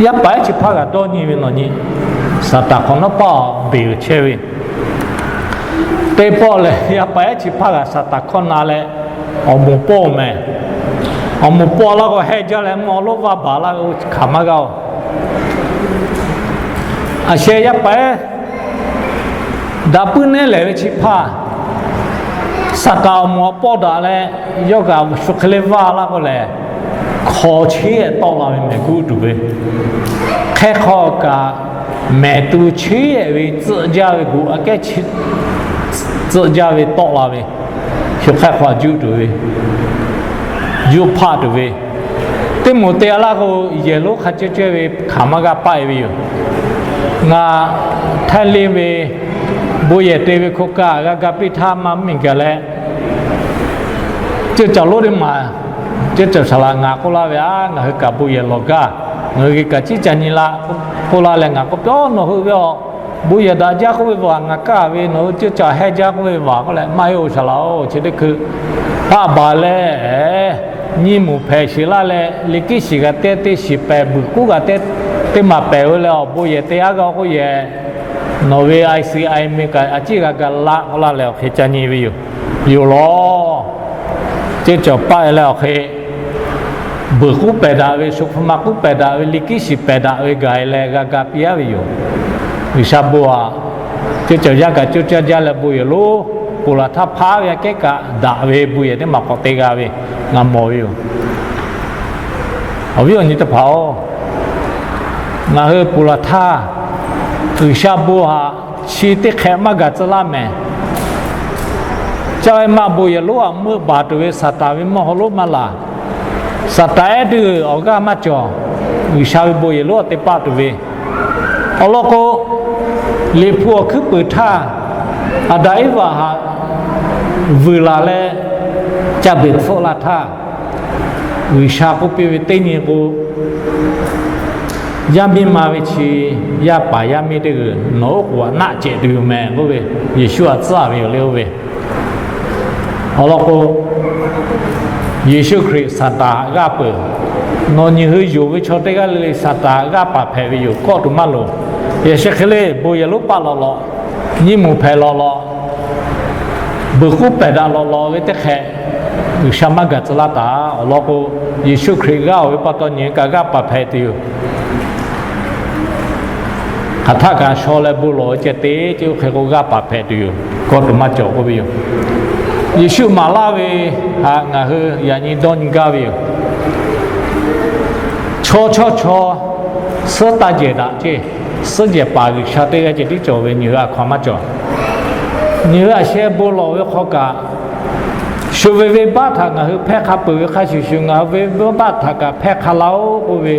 yaˇ paˍ ehˉ chi hpaˇ g'aꞈ dawˇ nyi ve nawˬ nyi, Saˍtanˍ hk'awꞈ nawˉ paˆ beˬ chehˇ ve, teˇ pawˆ lehˬ yaˇ paˍ ehˉ chi hpaˇ g'aꞈ Saˍtanˍ hkawˇ na leh awˬ moˍ pawˇ mehˬ. Awˬ moˍ pawˇ laˇ k'o hehˇ jaˇ leh mvuhˇ haw lonˉ vaˇ baˬ laˇ ve hkanˍ maˇ g'a-oˬ. Aˬ sheh yaˇ paˍ ehˉ daꞈ puiˉ nehˉ lehˬ ve chi hpaˇ Saˍtanˍ awˬ moˍ pawˇ daꞈ leh yawˇ kaꞈ shu hk'e le vaˇ laˇ k'oˆ lehˬ, hkaw cheˉ-ehˍ tawˆ la ve mehˬ guˆ tuˬ ve, hk'e hk'aw kaꞈ mehˬ tu cheˉ-ehˍ ve tcuhˆ jaˇ ve gu aꞈ kehˉ tcuhˆ jaˇ ve tawˆ la ve, shu hk'e hk'aw juˆ tuˬ ve, juˆ hpaˆ tuˬ ve, teˇ moˍ te a laˇ k'o yehˬ lonˉ hk'a cehˇ cehˇ ve hkanˍ maˇ g'a paˆ-e ve yoˬ. Ngaˬ Htaiˇ liˇ ve bon yehˬ te ve hk'oˆ kaꞈ g'a ga piˇ htaˇ maˇ mvuhˇmiˬ gaˬ leh, ceuˇ caˬ lonˉ teˇ maˬ, ceuˇ caˬ saˍ laꞈ ngaˬ k'oˆ laˇ ve, a ngaˬ hui kaꞈ bon yehˬ lawˬ gaˇ, ngaˬ hui geh kaꞈ ciˉ ca nyi la k'oˆ laˇ leh ngaˬ k'oˆ piˇ-oˬ, nawˬ hui ve a bon yehˬ daꞈ jaˇ k'oˆ ve vaˬ ngaˬ kaˇ ve, nawˬ hui ceuˇ caˬ hehˇ jaˇ k'oˆ ve vaˬ k'oˆ leh, maˇ heˆ-oˬ saˍ laꞈ-oˬ, chi teˇ hkui hpaˆ baˬ leh nyiˇ moˍ hpehꞈ sheˍ laˇ leh liꞈ kiˉ shiˍ g'a teˇ teˇ shiˍ pehˍ, buiˬ k'uˉ g'a teˇ teˇ maˬ pehˍ-o leh awˬ bon yehˬ te aˉ g'a k'oˆ yehˬ, nawˬ ve I C I me kaꞈ a ciˉ g'a ga laˆ k'oˆ laˇ leh awˬ hk'e ca nyi ve yoˬ. Yoˬ law. Ceuˇ caˬ paˆ-e leh awˬ hk'e buiˬ k'uˉ pehˍ daꞈ ve, shu hpu ma k'uˉ pehˍ daꞈ ve, liꞈ kiˉ shiˍ pehˍ daꞈ ve gaˬ-e leh g'a ga piˇ-aˉ ve yoˬ. G'uiˬsha bon aꞈ, ceuˇ caˬ yaˇ kaꞈ ceuˇ caˇ jaˇ leh bon yehˬ lonˉ ponˬ laˬ htaˇ hpaˇ ve aꞈ kehˉ kaꞈ daꞈ ve bon yehˬ teˇ maˬ k'awꞈ te g'a ve ngaˬ mawˬ ve yoˬ. Awˬ viˉ awˬ nyi teˇ hpaˍ-oˬ, ngaˬ hui ponˬ laˬ htaˇ G'uiˬsha bon aꞈ chi teˇ hk'ehꞈ maˇ gaˬ tcuh laˇ mehˬ. Caˇ ve maˇ bon yehˬ lonˉ aꞈ meuˆ baˬ tuˬ ve Saˍtanˍ ve mvuhˇ haw lonˉ maˇ laˬ. Saˍtanˍ ehˉ teˇ g'uiˬ awˬ g'aˇ maˇ cawˬ. G'uiˬsha ve bon yehˬ lonˉ aꞈ te paˆ tuˬ ve awˬ lawn k'o, Liꞈ hpu awˬ hkuiˉ puiˍ htaˇ Aˍdanˍ Eˇvaꞈ haꞈ vuiˬ laˬ leh ca beˬ hpfuhˆ la htaˇ, G'uiˬsha k'oˆ piˇ ve, teˇ nyi k'o, yaˇ miˇ ma ve chi yaˇ paˍ yaˇ miˇ teˇ g'uiˬ nawˬ oˉ k'oˍ aꞈ naˆ cehˬ tuˬ yoˬ mehˬ k'oˆ ve, Yeˍsuˆ aꞈ tcuhˉ ve yoˬ le oˇ ve. Awˬ lawn k'o, Yeˍsuˆ Hkriꞈ Saˍtanˍ g'aˇ peuˬ. Nawˬ nyiˬ hui yonˍ ve chaw teˇ g'aˇ le le Saˍtanˍ g'aˇ paˍ hpehꞈ ve yoˬ, kawˆ tuˬ maˇ loˍ. Yaꞈ sheh hk'e le bon yehˬ lonˉ paˆ lawꞈ lawꞈ, nyiˇ moˍ hpehꞈ lawꞈ lawꞈ, beuˬ k'oˉ pehˬ daꞈ lawꞈ lawꞈ ve teˇ hk'e G'uiˬsha maˇ gaˬ tcuh laˇ taˍ. Awˬ lawn k'o, Yeˍsuˆ Hkriꞈ g'aˇ oˬ ve pa taw nyiˬ hui kaꞈ g'aˇ paˍ hpehꞈ tuˬ yoˬ. Hk'aˬ htaˆ kaꞈ shaw leh bon lawˬ ve ceh te ceh oˇ hk'e k'o g'aˇ paˍ hpehꞈ tuˬ yoˬ. Kawˆ tuˬ maˇ cawˬ k'oˆ ve yoˬ. Yeˍsuˆ maˍ laˇ ve htaꞈ ngaˬ hui yaꞈ nyi dawˇ nyi gaˇ ve yoˬ. Chaw chawˇ chaw suhˉ taˇ jehˬ daꞈ ceˇ, suhˉ jehˬ paˍ G'uiˬsha teˇ g'aˇ ceh tiˉ cawˬ ve nyiˬ hui a hkaw maˇ cawˬ. Nyiˬ hui a sheh bon lawˬ ve hk'aw kaꞈ, shu ve venˇbaˆ htaꞈ ngaˬ hui hpehˇ hk'a peuˬ ve hk'a shuˍ shuˍ, ngaˬ hui ve venˇbaˆ htaꞈ kaꞈ hpehˇ hk'a laˇ oˆ k'oˆ ve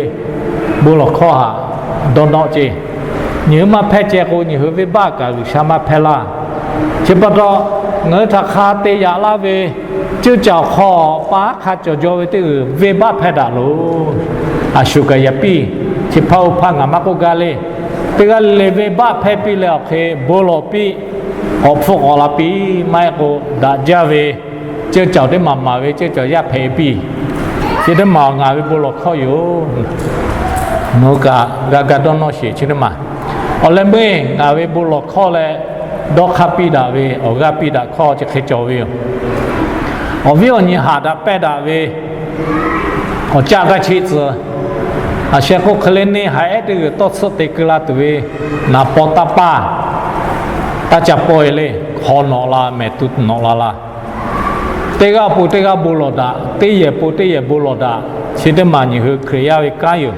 bon lawˬ hkawˇ htaꞈ dawˇ nawˆ ceˇ. Nyiˬ hui maˇ hpehˇ ceh k'o, nyiˬ hui venˇbaˆ kaꞈ G'uiˬsha maˇ hpehˇ laˇ. Chi pa taw, ngaˬ hui htaꞈ hk'a te yaꞈ laˇ ve ceuˇ caˬ awˬ hk'aw pa aˉ hk'a cawˬ jaw ve teˇ g'uiˬ venˇbaˆ hpehˇ daꞈ loˬ. A shu kaꞈ yaꞈ piˇ, chi hpaˇ oˇ hpaˇ ngaˬ maˇ k'oˆ gaˇ le. Teˇ g'aˇ le le venˇbaˆ hpehˇ piˇ leh awˬ hk'e bon lawˬ piˇ, k'awꞈ hpfuhˆ k'awꞈ la piˇ, maˇ heˆ k'o daꞈ jaˇ ve ceuˇ caˬ teˇ maˬ maˍ ve ceuˇ caˬ yaˇ hpehꞈ e piˇ. Chi teˇ maˬ ngaˬ ve bon lawˬ hkawˇ yoˬ. Nawˬ hui kaꞈ g'a ga dawˇ nawˇ sheˍ chi teˇ maˬ. Awˬ leh meuˇ ngaˬ ve bon lawˬ hkawˇ leh dawˇ hk'aˇ piˇ daꞈ ve awˬ g'aˇ piˇ daꞈ hkawˇ chi hk'e cawˬ ve yoˬ. Awˬ viˉ awˬ nyi haꞈ daꞈ pehˇ daꞈ ve awˬ caˆ g'aˇ cheˆ tcuh, a sheh k'oˆ hk'e le neˇ haiˬ ehˉ teˇ g'uiˬ tawˇ tsuhˆ te keu la tuˬ ve naˍ paw taˇ paˇ, taˇ ca pawˇ e le, hk'aw nawꞈ la mehˍ tu nawꞈ la la. Teˇ g'aˇ po teˇ g'aˇ bon lawˬ daꞈ, teˇ yehˬ po teˇ yehˬ bon lawˬ daꞈ, chi teˇ maˬ nyiˬ hui Hkriꞈ yaˇ ve kanˉ yoˬ.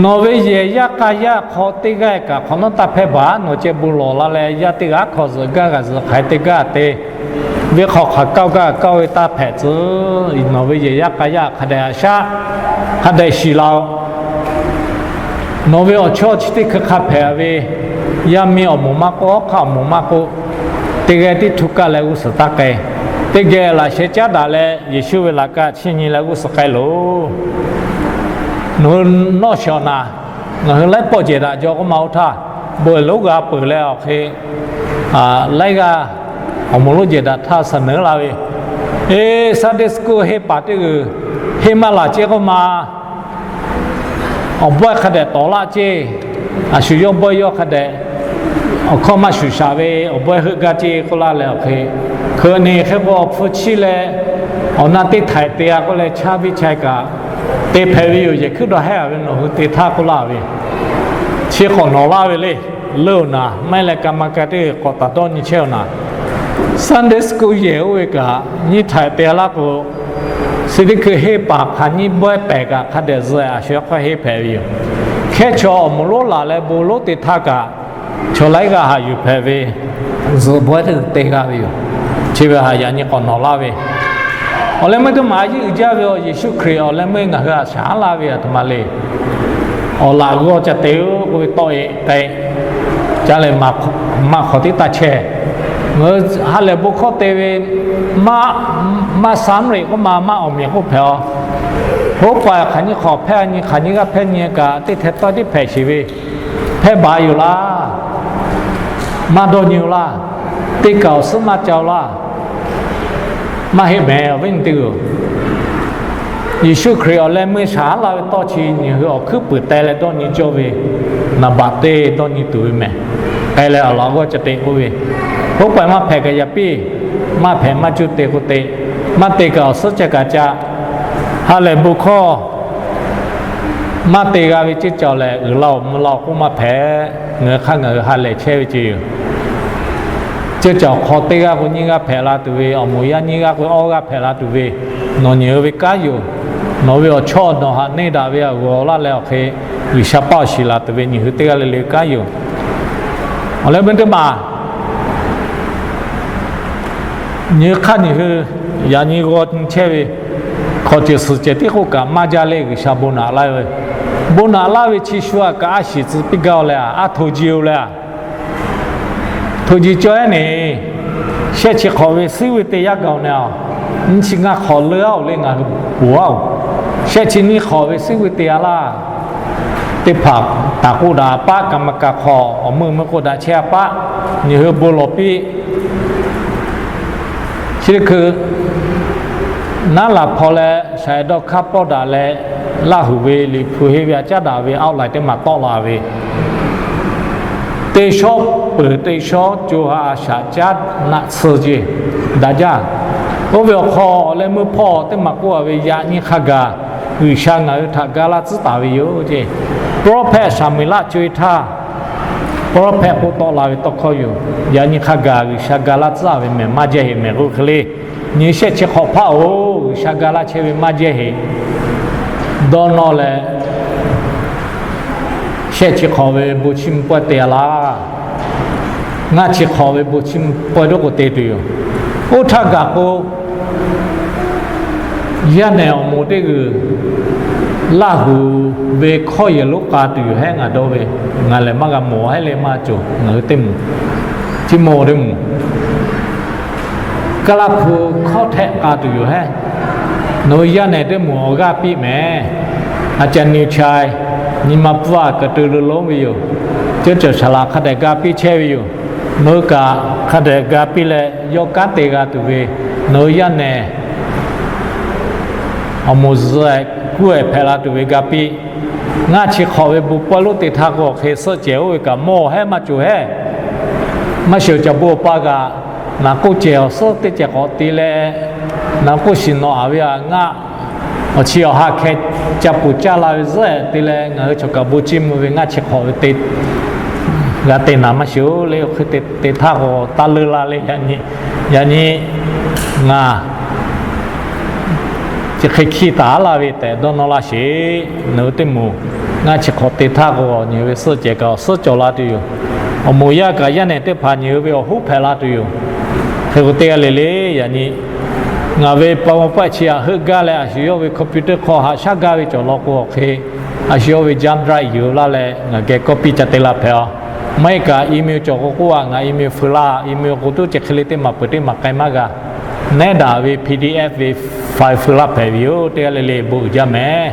Nawˬ ve yehˬ yaˇ k'a yaˇ hk'aw teˇ g'aˇ kaꞈ hk'awꞈ nawˉ taˇ hpehˇ baˬ. Nawˬ ceh bon lawˬ la leh yaˇ teˇ g'aˇ hk'aw zuhꞈ gaˇ g'a zuhꞈ hk'aiˍ teˇ gaˇ te, venˇ hk'aw hk'aˬ kaoˇ gaˇ kaoˇ ve taˇ hpehꞈ tcuh. Nawˬ ve yehˬ yaˇ k'a yaˇ hk'a dehꞈ haꞈ shaˉ, hk'a dehꞈ shiˍ la-oˬ. Nawˬ ve awˬ chawˇ chi teˇ hkui hk'a hpehꞈ ve, yaˇ miˇ awˬ moˍ maˇ k'oˆ, awˉ hk'aˇ awˬ moˍ maˇ k'oˆ, teˇ g'aˇ tiˉ htuˇ kaˇ leh g'uˇ suhˍ taˇ k'ai. Teˇ geh laꞈ sheh caˉ daꞈ leh Yeˍsuˆ ve laꞈ kaˆ chiˇ nyi leh g'uˇ suhˍ k'ai loˬ. Nawˬ hui nawˇ shawˍ naˍ, ngaˬ hui laiˉ pawˆ jehˬ daꞈ jaw k'oˆ ma oˇ htaˇ, bon lawˬ lonˉ g'a peuˬ leh awˬ hk'e laiˉ g'aˇ awˬ moˍ lonˉ jehˬ daꞈ htaˇ suh neˉ la ve, eˬ, Sunday school henˇ paˍ teˇ g'uiˬ henˇ maˇ laˬ ceˇ k'oˆ ma. Awˬ bawehˇ hk'a dehꞈ tawˍ laˇ ceˇ. A shu yawˇ bawehˇ yawˇ hk'a dehꞈ awˬ hkawˇ maˇ shuˍ shaꞈ ve awˬ bawehˇ heuˆ gaˇ ceˇ k'oˆ laˇ leh awˬ hk'e, hkeuꞈ neˬ hk'e k'o awˬ hpu chiˇ leh awˬ na teˇ htaiꞈ te g'a k'oˆ leh chaˇ biˇ chaiˇ kaꞈ te hpehꞈ ve yoˬ. Yehˬ hkuiˉ dawˇ hehˉ a ve nawˬ hui te htaˇ k'oˆ laˇ ve, chi k'awꞈ nawˬ laˇ ve le. Leuˇ awˬ naˍ maˇ heˆ leh ka ma ka teˇ g'uiˬ k'awꞈ taˍ dawˇ nyi chehˇ awˬ naˍ, Sunday school yehˬ oˇ ve kaꞈ nyiˇ htaiꞈ te laˇ k'o, chi teˇ hkui henˇ paˍ hk'aˬ nyiˇ bawehˇ pehˬ kaꞈ hk'a dehꞈ zuhꞈ a shu hk'aw henˇ hpehꞈ ve yoˬ. Hkehˇ chaw awˬ moˍ lonˉ laˬ leh bon lonˉ te htaˇ kaꞈ, chaw laiˉ g'aˇ haꞈ yuˬ hpehꞈ ve zuhꞈ bawehˇ teˇ g'uiˬ te g'a ve yoˬ. Chi ve haꞈ yaꞈ nyi k'awꞈ nawˬ laˇ ve, awˬ leh meuˇ teˇ maˬ a yeˇ uiˍ jaˇ ve awˬ Yeˍsuˆ Hkriꞈ awˬ leh meuˇ ngaˬ hui a shaˍ haˉ laˇ ve a htoꞈ ma le. Awˬ laꞈ g'awˇ ca te-o k'oˆ ve tawˆ-e k'ai, ca leh maˇ hk'awꞈ tiˉ taˇ chehˇ. Ngaˬ hui ha lehˬ bon hkawˇ te ve, maˇ saˉ mvuhˇ reꞈ k'oˆ ma maˇ awˬ meꞈ k'oˆ hpehꞈ-aˬ. Hoˉ paˍ hk'aˬ nyiˇ hk'awꞈ hpehˇ nyi, hk'aˬ nyiˇ g'aˇ hpehˇ nyi kaꞈ teˇ hteh tawˇ tiˉ hpehꞈ sheˍ ve, hpehˇ baˬ yoˬ laˇ. Maˇ dawˇ nyi-o laˇ. Teˇ kaˬ awˬ suhˉ maˇ ca-o laˇ. Maˇ heˆ mehˍ awˬ viˉ nyi teˇ g'uiˬ. Yeˍsuˆ Hkriꞈ awˬ leh meuˇ shaˍ haˉ laˇ ve tawˇ chi nyiˬ hui awˬ hkuiˉ puiˍ teh leh dawˇ nyi cawˇ ve, naˍ baꞈ teˇ dawˇ nyi tuˬ ve mehˍ. K'ai leh awˬ laꞈ g'awˇ ca te k'oˆ ve, hoˉ paˍ maˇ hpehꞈ kaꞈ yaꞈ piˇ, maˇ hpehꞈ maˇ cuˇ te k'o te, maˇ te kaꞈ awˬ suhˉ ca kaꞈ ca. Ha lehˬ bon hkawˇ maˇ te g'a ve ceˇ ca lehˬ, uiˍ la-oˬ mvuh la-oˬ k'oˆ maˇ hpehꞈ. Ngaˬ hui hk'aˇ ngaˬ hui ha lehˬ chehˇ ve ceˇ yoˬ. Ceˇ ca awˬ hk'aw teˇ g'aˇ k'o nyiˇ g'aˇ hpehꞈ la tuˬ ve, awˬ moˍ yaˇ nyiˇ g'aˇ k'o awˇ g'aˇ hpehꞈ la tuˬ ve, nawˬ nyi hui ve kanˉ yoˬ. Nawˬ ve awˬ chawˇ nawˬ haꞈ neˇ daꞈ ve a g'awˬ laˇ leh awˬ hk'e G'uiˬsha paˇ awˬ shiˍ laˬ tuˬ ve nyi hui teˇ g'aˇ le le ve kanˉ yoˬ. Awˬ leh meuˇ teˇ maˬ nyi hui hk'aˇ nyi hui yaꞈ nyi g'aw nyi chehˇ ve, hk'awꞈ ceuˬ suhˍ cehˬ tiˉ k'oˆ kaꞈ maˇ jaˇ le. G'uiˬsha bon naꞈ laˇ ve, bon naꞈ laˇ ve chi shu a kaꞈ a shiˍ tcuh piˇ gaˇ-o leh, a htoꞈ ji-o leh, htoꞈ ji cawˇ-eˉ neˬ, shehˆ chi hk'awꞈ ve suhˉ ve te yaˇ gaˬ-oˬ neh-a, nyiˇ chi ngaˇ hk'awꞈ leuˉ-aˉ-oˬ le ngaˬ hui poˬ-aˉ-oˬ. Shehˆ chi nyiˇ hk'awꞈ ve suhˉ ve te-a laˇ. Teˇ hpaˍ taˍ k'oˆ daꞈ-a paˆ, kaˍ maˍ kaˍ hk'awꞈ awˬ meuˇ meuˇ k'oˆ daꞈ chehˇ-a paˆ, nyi hui bon lawˬ piˇ. Chi teˇ hkui Naˉ laˬ hpaw leh shaˍ dawˇ hkaˇ pawˆ daꞈ leh, Laˇ huˍ ve liꞈ hpu henˇ ve a caˉ daꞈ ve outline teˇ maˬ tawˆ la ve, teˇ shawˉ peuˬ teˇ shawˉ co ha a shaꞈ caˉ naˆ tsuhˇ ceˇ daꞈ jaˇ. Oˇ ve awˬ hk'aw leh meuˇ hpawˇ teˇ maˬ k'oˆ a ve, yaꞈ nyi hk'a gaˬ G'uiˬsha ngaˬ hui htaꞈ ga laˇ tcuhˉ taˍ ve yoˬ ceˇ. Prophet Saˍmuˍeˍlaˆ co e htaˇ, prophet k'oˆ tawˆ la ve tawˇ hkawˇ yoˬ. Yaꞈ nyi hk'a gaˬ G'uiˬsha ga laˇ tcuhˉ a ve mehˬ maˇ jehˇ heꞈ mehˬ g'uˇ hk'e le. Nyi shehˆ chi hk'awꞈ hpaˇ-oˬ, G'uiˬsha ga laˇ chehˇ ve maˇ jehˇ heꞈ. Dawˇ nawˇ leh, shehˆ chi hk'awꞈ ve bon chiˇ mvuh pawehˇ te a laˇ. Ngaˇ chi hk'awꞈ ve bon chiˇ mvuh pawehˇ dawˇ k'o te tuˬ yoˬ. Oˇ htaˇ gaˬ k'o, yaˇ nehˬ awˬ moˍ teˇ g'uiˬ Laˇ huˍ ve hkawˇ yehˬ lonˉ k'a tuˬ yoˬ hehˉ ngaˬ dawˇ ve, ngaˬ lehˬ maˇ g'a mawˬ hehˉ le maˇ cawˬ, ngaˬ hui teˇ moˍ, chi mawˬ teˇ moˍ Kaˇlaˇ hpu hkawˇ htehˆ k'a tuˬ yoˬ hehˉ. Nawˬ hui yaˇ nehˬ teˇ moˍ awˬ g'aˇ piˇ mehˍ. A ca niw chai, nyi ma pfuhˇ a kaꞈ te lo lonˉ ve yoˬ. Ceuˇ cawˬ shaˍ laꞈ hk'a dehꞈ ga piˇ chehˇ ve yoˬ. Nawˬ hui kaꞈ hk'a dehꞈ ga piˇ leh yawˇ kanˉ te g'a tuˬ ve, nawˬ hui yaˇ nehˬ awˬ moˍ zuhꞈ kuˇ ehˍ hpehꞈ la tuˬ ve ga piˇ. Ngaˇ chi hk'awꞈ ve bon pawehˇ lonˉ te htaˇ k'o, awˬ hk'e suhˆ cehˬ oˇ ve kaꞈ mawˬ hehˉ maˇ cawˬ hehˉ. Maˇ shiˍ awˬ caˬ bon awˬ pa kaꞈ, naˍ k'oˆ cehˬ awˬ suhˉ teˇ cehˬ k'awꞈ te leh, naˍ k'oˆ shiˍ nawꞈ a ve a ngaˆ, awˬ chi awˬ ha hkeh ca puˬ caˇ la ve zuhˆ te leh, ngaˬ hui chaw kaꞈ bon chiˇ mvuh ve ngaˇ chi hk'awꞈ ve te g'a te naˍ maˇ shiˍ-oˬ le. Awˬ hk'e te htaˇ k'o taˇ leuˇ laˇ le. Yaꞈ nyi ngaˬ chi hk'e hkiˇ taˍ laˇ ve tehꞈ dawˇ nawˇ laˇ sheˍ. Nawˬ hui teˇ moˍ ngaˇ chi hk'awꞈ te htaˇ k'o, nyi hui ve suhˆ cehˬ kaꞈ awˬ suhˉ cawˬ la tuˬ yoˬ. Awˬ moˍ yaˇ kaꞈ yaˇ nehˬ teˇ hpaˍ nyi hui ve awˬ hoˉ hpehꞈ la tuˬ yoˬ. Hk'e k'o teˇ g'aˇ le le, yaꞈ nyi ngaˬ ve PowerPoint chi htaꞈ heuˆ gaˇ leh, a shu yawˇ ve computer hk'aw haꞈ shaˉ gaˇ ve cawˬ law k'o, awˬ hk'e a shu yawˇ ve Jam Drive yuˬ laˇ leh ngaˬ geh copy ca te la hpehꞈ a. Maˇ heˆ kaꞈ email cawˬ k'o k'oˆ a, ngaˬ email feu laˇ. Email k'o tuˉ ceh hk'e le teˇ maˬ peuˬ teˇ maˬ k'ai maˇ g'a. Nehˉ daꞈ ve PDF ve file feu laˇ hpehꞈ ve yoˬ. Teˇ g'aˇ le le bon uiˍ jaˇ mehˍ.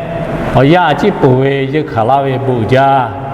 Awˬ yanˇ a ciˉ poˬ ve yeunˇ hkanˍ laˇ ve bon uiˍ jaˇ.